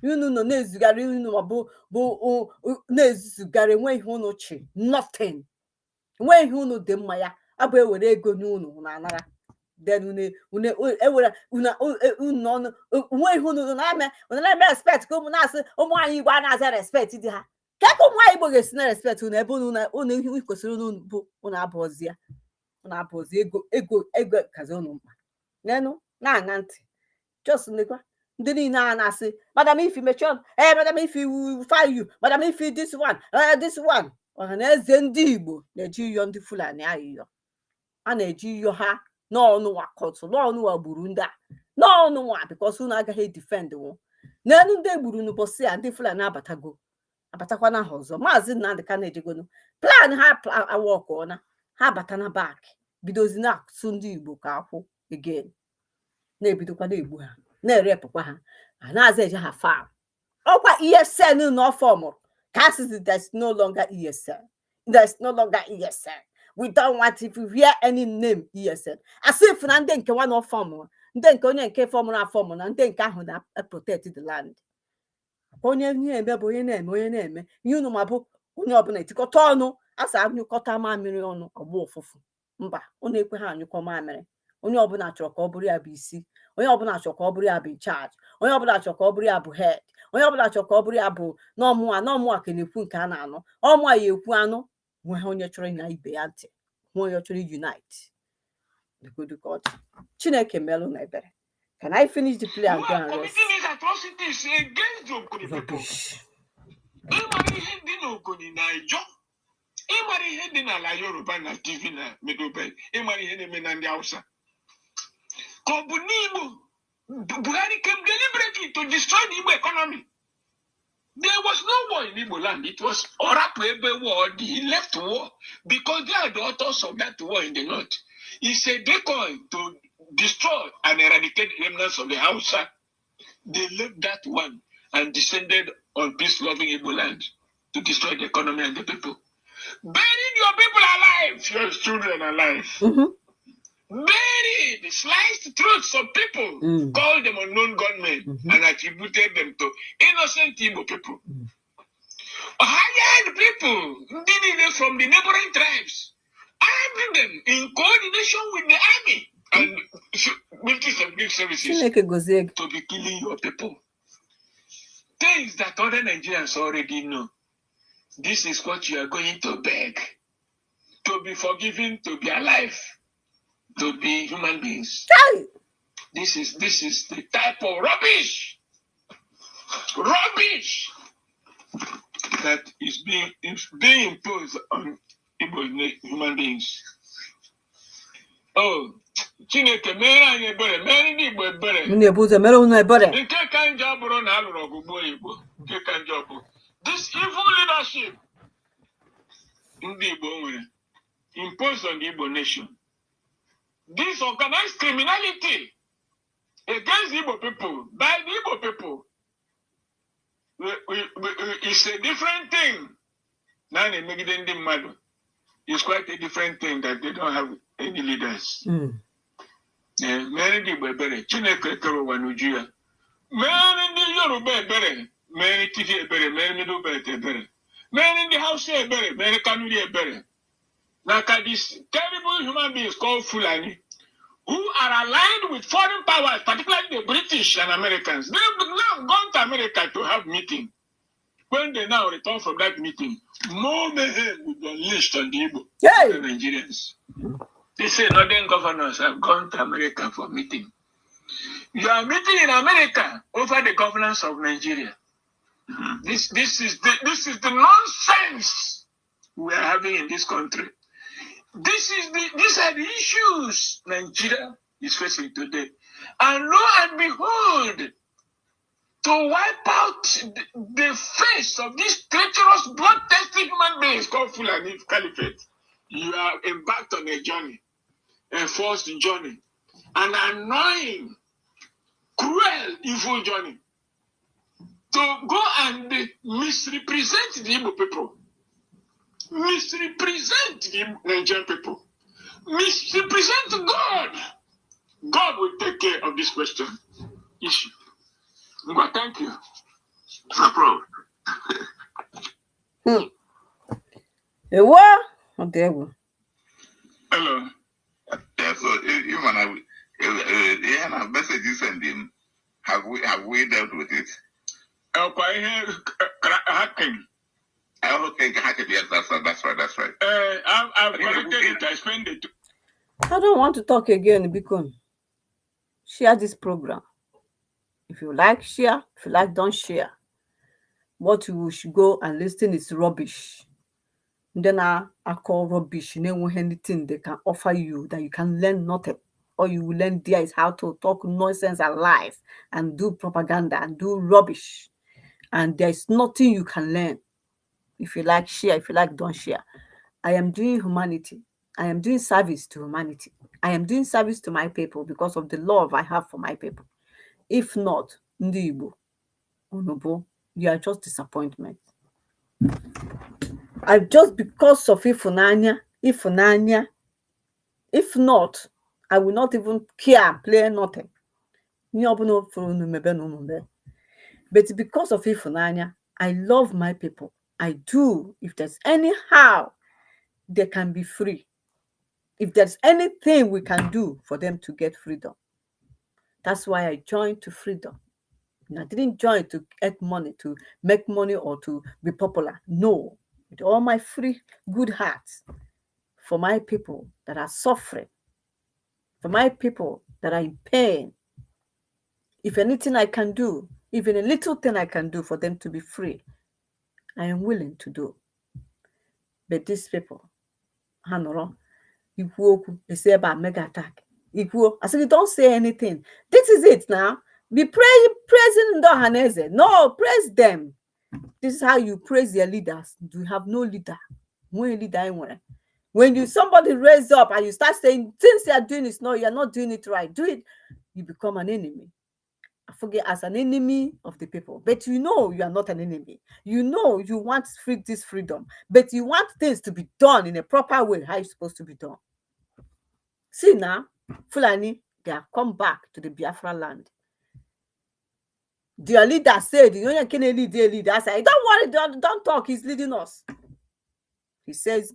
unu nọ na-ezugharị, unu ma bụ na-ezuzugharị, enweghị ihe unu chi, nothing, enweghị ihe unu dị mma. Ya abụ ewere ego nye unu na anara, then unu ewere unu unu ọnụ, enweghị ihe unu na-eme. Unu na-eme respect ka ụmụ na-asị ụmụ anyị Igbo a na-aza respect dị ha ka ka ụmụ nwaanyị Igbo ga-esi na respect unu, ebe unu na unu ihe kwesịrị unu bụ unu abụọzi ya, unu abụọzi ego, ego, ego kazi unu mkpa. N'enu na-aṅa ntị, just nekwa ndị niile a na-asị, "Madam Ifi, mechie ọnụ." Ee, "Madam Ifi will fire you." "Madam Ifi, this one, ee, this one." Ọha na eze ndị Igbo na-eji ịyọ ndị Fulani ayịyọ, a na-eji ịyọ ha n'ọnụnwa kọtụ n'ọnụnwa gburu ndị a n'ọnụnwa, because unu agaghị defend wụ n'elu ndị egburu n'ụbọchị a. Ndị Fulani abatago, abatakwana ha ọzọ. Maazị Nnamdị Kanu ejegonu plan ha awọkọna ha abata na back, bidozi na-asụ ndị Igbo ka akwụ again, na-ebidokwa na-egbu ha, na-erepụkwa ha, a na-aza eje ha farm. Ọkwa ESN na ọfọmụrụ ka a sịzi, there's no longer ESN, there's no longer ESN, we don't want if you hear any name ESN, as if na ndị nke nwa na ọfọmụ, ndị nke onye nke fọmụrụ afọmụ na ndị nke ahụ na protect the land. Onye na-eme bụ onye na-eme, onye na-eme ihe unu ma bụ onye ọbụla etikọta ọnụ asa anyụkọta mamịrị ọnụ ọgba ụfụfụ. Mba, unu ekwe ha anyụkọ mamịrị. Onye ọbụla chọrọ ka ọ bụrụ ya bụ isi, onye ọbụla chọrọ ka ọ bụrụ ya bụ in charge, onye ọbụla chọrọ ka ọ bụrụ ya bụ head, onye ọbụla chọrọ ka ọ bụrụ ya bụ n'ọmụa n'ọmụa ka na-ekwu nke a na-anụ ọmụa ya ekwu anụ. Nwe onye chọrọ ịnya ibe ya ntị, nwe onye chọrọ unite. Legodu ka ọ dị. Chineke melụ na ebere. Can I finish the play and Who go are and rest? Committing these atrocities against the Ogoni people. Rubbish. Ịmara ihe dị n'Ogoni na Ijọ, ịmara ihe dị n'ala Yoruba na TV na Middle Belt, ịmara ihe na-eme na ndị Hausa. Ka ọ bụ n'Igbo, Buhari came deliberately to destroy the Igbo economy. There was no war in Igbo land. It was Orapu ebe war. He left war because they are the authors of that war in the north. It's a decoy to destroy and eradicate the remnants of the Hausa. They left that one and descended on peace-loving Igbo land to destroy the economy and the people. Buried your people alive, your children alive. Buried, sliced throats of people, called them unknown gunmen, and attributed them to innocent Igbo people. Hired people, ndị niile from the neighboring tribes, armed them in coordination with the army and military services Chineke gozie gị. To be killing your people. Things that other Nigerians already know. This is what you are going to beg. To be forgiven, to be alive, to be human beings. Chai! This is the type of rubbish, rubbish that is being imposed on Igbo human beings. Oh, Chineke mere anyị ebere, mere ndị Igbo ebere. Unu ebu ụzọ mere unu ebere. Nke ka njọ bụrụ na a lụrụ ọgụ gbuo Igbo. Nke ka njọ bụ this evil leadership ndị Igbo nwere imposed on the Igbo nation. This organized criminality against the Igbo people by the Igbo people it's a different thing. Na na-emegide ndị mmadụ is quite a different thing that they don't have any leaders. Ee, mere ndị Igbo ebere, Chineke kere ụwa n'uju ya. Mere ndị Yoruba ebere, mere Tiv ebere, mere Middle Belt ebere, mere ndị Hausa ebere, mere Kanuri ebere. N'aka these terrible human beings called Fulani, who are aligned with foreign powers, particularly the British and Americans. They've now gone to America to have meeting. When they now return from that meeting, more mayhem will be unleashed on the Igbo, Hey! The Nigerians. They say northern governors have gone to America for meeting. You are meeting in America over the governance of Nigeria. This is the nonsense we are having in this country. These are the issues Nigeria is facing today. And lo and behold, to wipe out the face of these treacherous, bloodthirsty human beings called Fulani Caliphate, you are embarked on a journey, a forced journey, an annoying, cruel, evil journey to go and misrepresent the Igbo people, misrepresent the Nigerian people, misrepresent God. God will take care of this question issue. Ngwa, thank you. No problem. Ewo, ọ dị egwu. Hello. Yeah, so even I, yeah, na message you send him, have we dealt with it? Ọkwa ihe hacking. Oh, okay, hack it. Yes, that's right, that's right. I've corrected it. I spent it. I don't want to talk again, biko. Share this program. If you like, share. If you like, don't share. What you should go and listen is rubbish. Ndị na-akọ rubbish na-enweghị anything they can offer you that you can learn nothing. All you will learn there is how to talk nonsense and lies and do propaganda and do rubbish. And there's nothing you can learn. If you like, share. If you like, don't share. I am doing humanity. I am doing service to humanity. I am doing service to my people because of the love I have for my people. If not, ndị Igbo, unu bụ, you are just disappointment. I just because of ịfụnanya, ịfụnanya. If not, I will not even care and play nothing. Ihe ọbụla fụrụ unu mebe na unu mee. But because of ịfụnanya, I love my people. I do. If there's anyhow they can be free, if there's anything we can do for them to get freedom. That's why I joined to freedom. And I didn't join to get money, to make money or to be popular. No, with all my free good heart for my people that are suffering, for my people that are in pain. If anything I can do, even a little thing I can do for them to be free, I am willing to do. But these people, ha nọrọ ikwu okwu esi ebe a mega attack. Ikwuo, I said, "Don't say anything." This is it now. Be praying, praising ndị Ọhaneze. No, praise them. This is how you praise your leaders. Do you have no leader? Nwee leader anyị nwere. When you somebody raise up and you start saying things you are doing is not, you are not doing it right. Do it, you become an enemy. I forget as an enemy of the people. But you know you are not an enemy. You know you want free this freedom, but you want things to be done in a proper way, how it's supposed to be done. See now, Fulani, they have come back to the Biafra land. Their leader said, you know, can lead their leader. I said, "Don't worry, don't talk. He's leading us." He says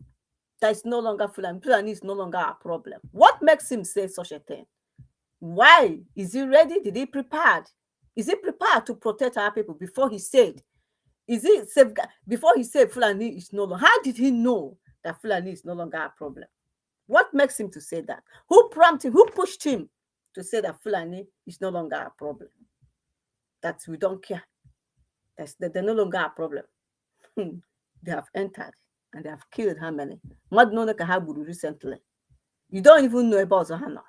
that it's no longer Fulani. Fulani is no longer a problem. What makes him say such a thing? Why? Is he ready? Did he prepared? Is he prepared to protect our people before he said? Is he safe before he said Fulani is no longer? How did he know that Fulani is no longer a problem? What makes him to say that? Who prompted him? Who pushed him to say that Fulani is no longer a problem? That we don't care. That they're no longer a problem. They have entered and they have killed how many? Mmadụ n'ole ka ha gburu recently? You don't even know about ha nọ.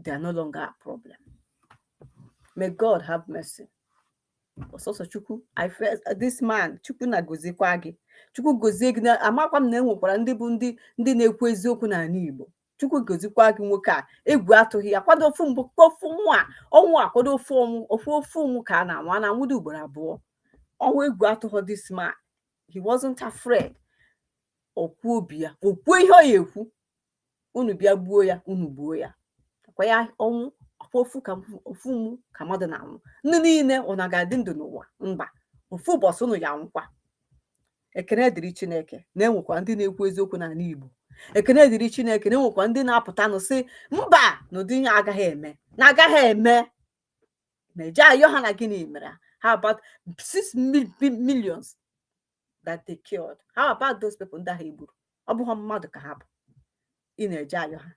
They are no longer a problem. May God have mercy. Ọsọsọ Chukwu, I first this man, Chukwu na-gozikwa gị. Chukwu gozie gị na amakwa m na e nwekwara ndị bụ ndị ndị na-ekwu eziokwu n'ala Igbo. Chukwu gozikwa gị. Nwoke a egwu atụghị ya. Kwado ofu mbụ, ofu nwa ọnwụ, akwado ofu ọnwụ, ofu ofu ọnwụ ka a na-anwụ, a na-anwụdo ugboro abụọ. Ọnwụ egwu atụghị this man. He wasn't afraid. Okwu obi ya, okwuo ihe ọ ya ekwu. Unu bịa gbuo ya, unu gbuo ya kwa ya. Ọnwụ ọkwa ofu ka ofu mụ ka mmadụ na-anwụ. Ndị niile ọ na ga-adị ndụ n'ụwa mba, ofu ụbọchị unu ya anwụkwa. Ekene dịrị Chineke na-enwekwa ndị na-ekwu eziokwu n'ala Igbo. Ekene dịrị Chineke na-enwekwa ndị na-apụtanụ sị mba, na ụdị ihe agaghị eme, na agaghị eme. Na-eje ayọ ha na gịnị mere? How about 6 millions that they killed? How about those people ndị ahụ egburu? Ọ bụghị mmadụ ka ha bụ? Ị na-eje ayọ ha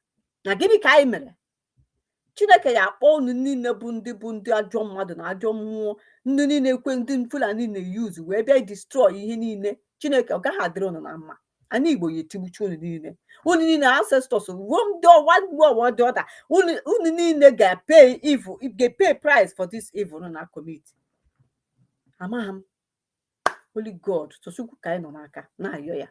na gịnị ka anyị mere? Chineke ya akpọ unu niile bụ ndị ajọ mmadụ na ajọ mmụọ, ndị niile ekwe ndị Fulani na-eyuzu wee bịa destroy ihe niile. Chineke, ọ gaghị adịrị unu na mma. Anyị Igbo ya etigbuchi unu niile, unu niile ancestors ruo ndị ọwa ọwa dị ọda. Unu niile ga-pay evil, ga-pay price for this evil na commit. Amaghị m. Holy God, Chukwu ka anyị nọ n'aka na-ayọ ya,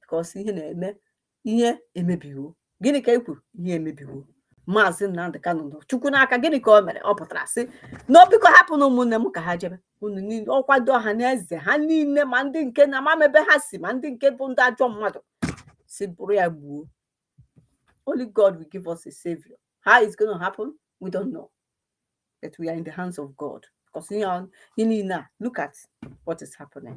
because ihe na-eme, ihe emebiwo. Gịnị ka e kwuru? Ihe emebiwo. Maazị Nnamdị Kanụ nọ Chukwu n'aka. Gịnị ka o mere? Ọ pụtara sị na biko hapụ na ụmụnne m ka ha jebe. Unu niile ọkwado ọha na eze ha niile, ma ndị nke na ama ebe ha si, ma ndị nke bụ ndị ajọ mmadụ si bụrụ ya gbuo. Only God will give us a savior. How it's going to happen, we don't know, but we are in the hands of God, because ihe niile a, look at what is happening.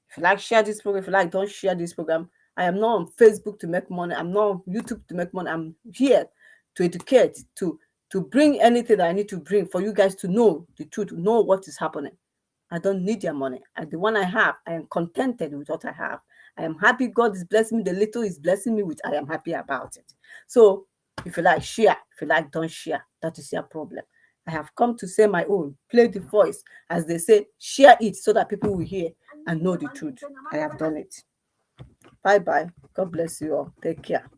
If you like, share this program. If you like, don't share this program. I am not on Facebook to make money. I'm not on YouTube to make money. I'm here to educate, to bring anything that I need to bring for you guys to know the truth, know what is happening. I don't need your money. And the one I have, I am contented with what I have. I am happy God is blessing me. The little is blessing me with, I am happy about it. So if you like, share. If you like, don't share. That is your problem. I have come to say my own. Play the voice. As they say, share it so that people will hear and know the truth. I have done it. Bye bye. God bless you all. Take care.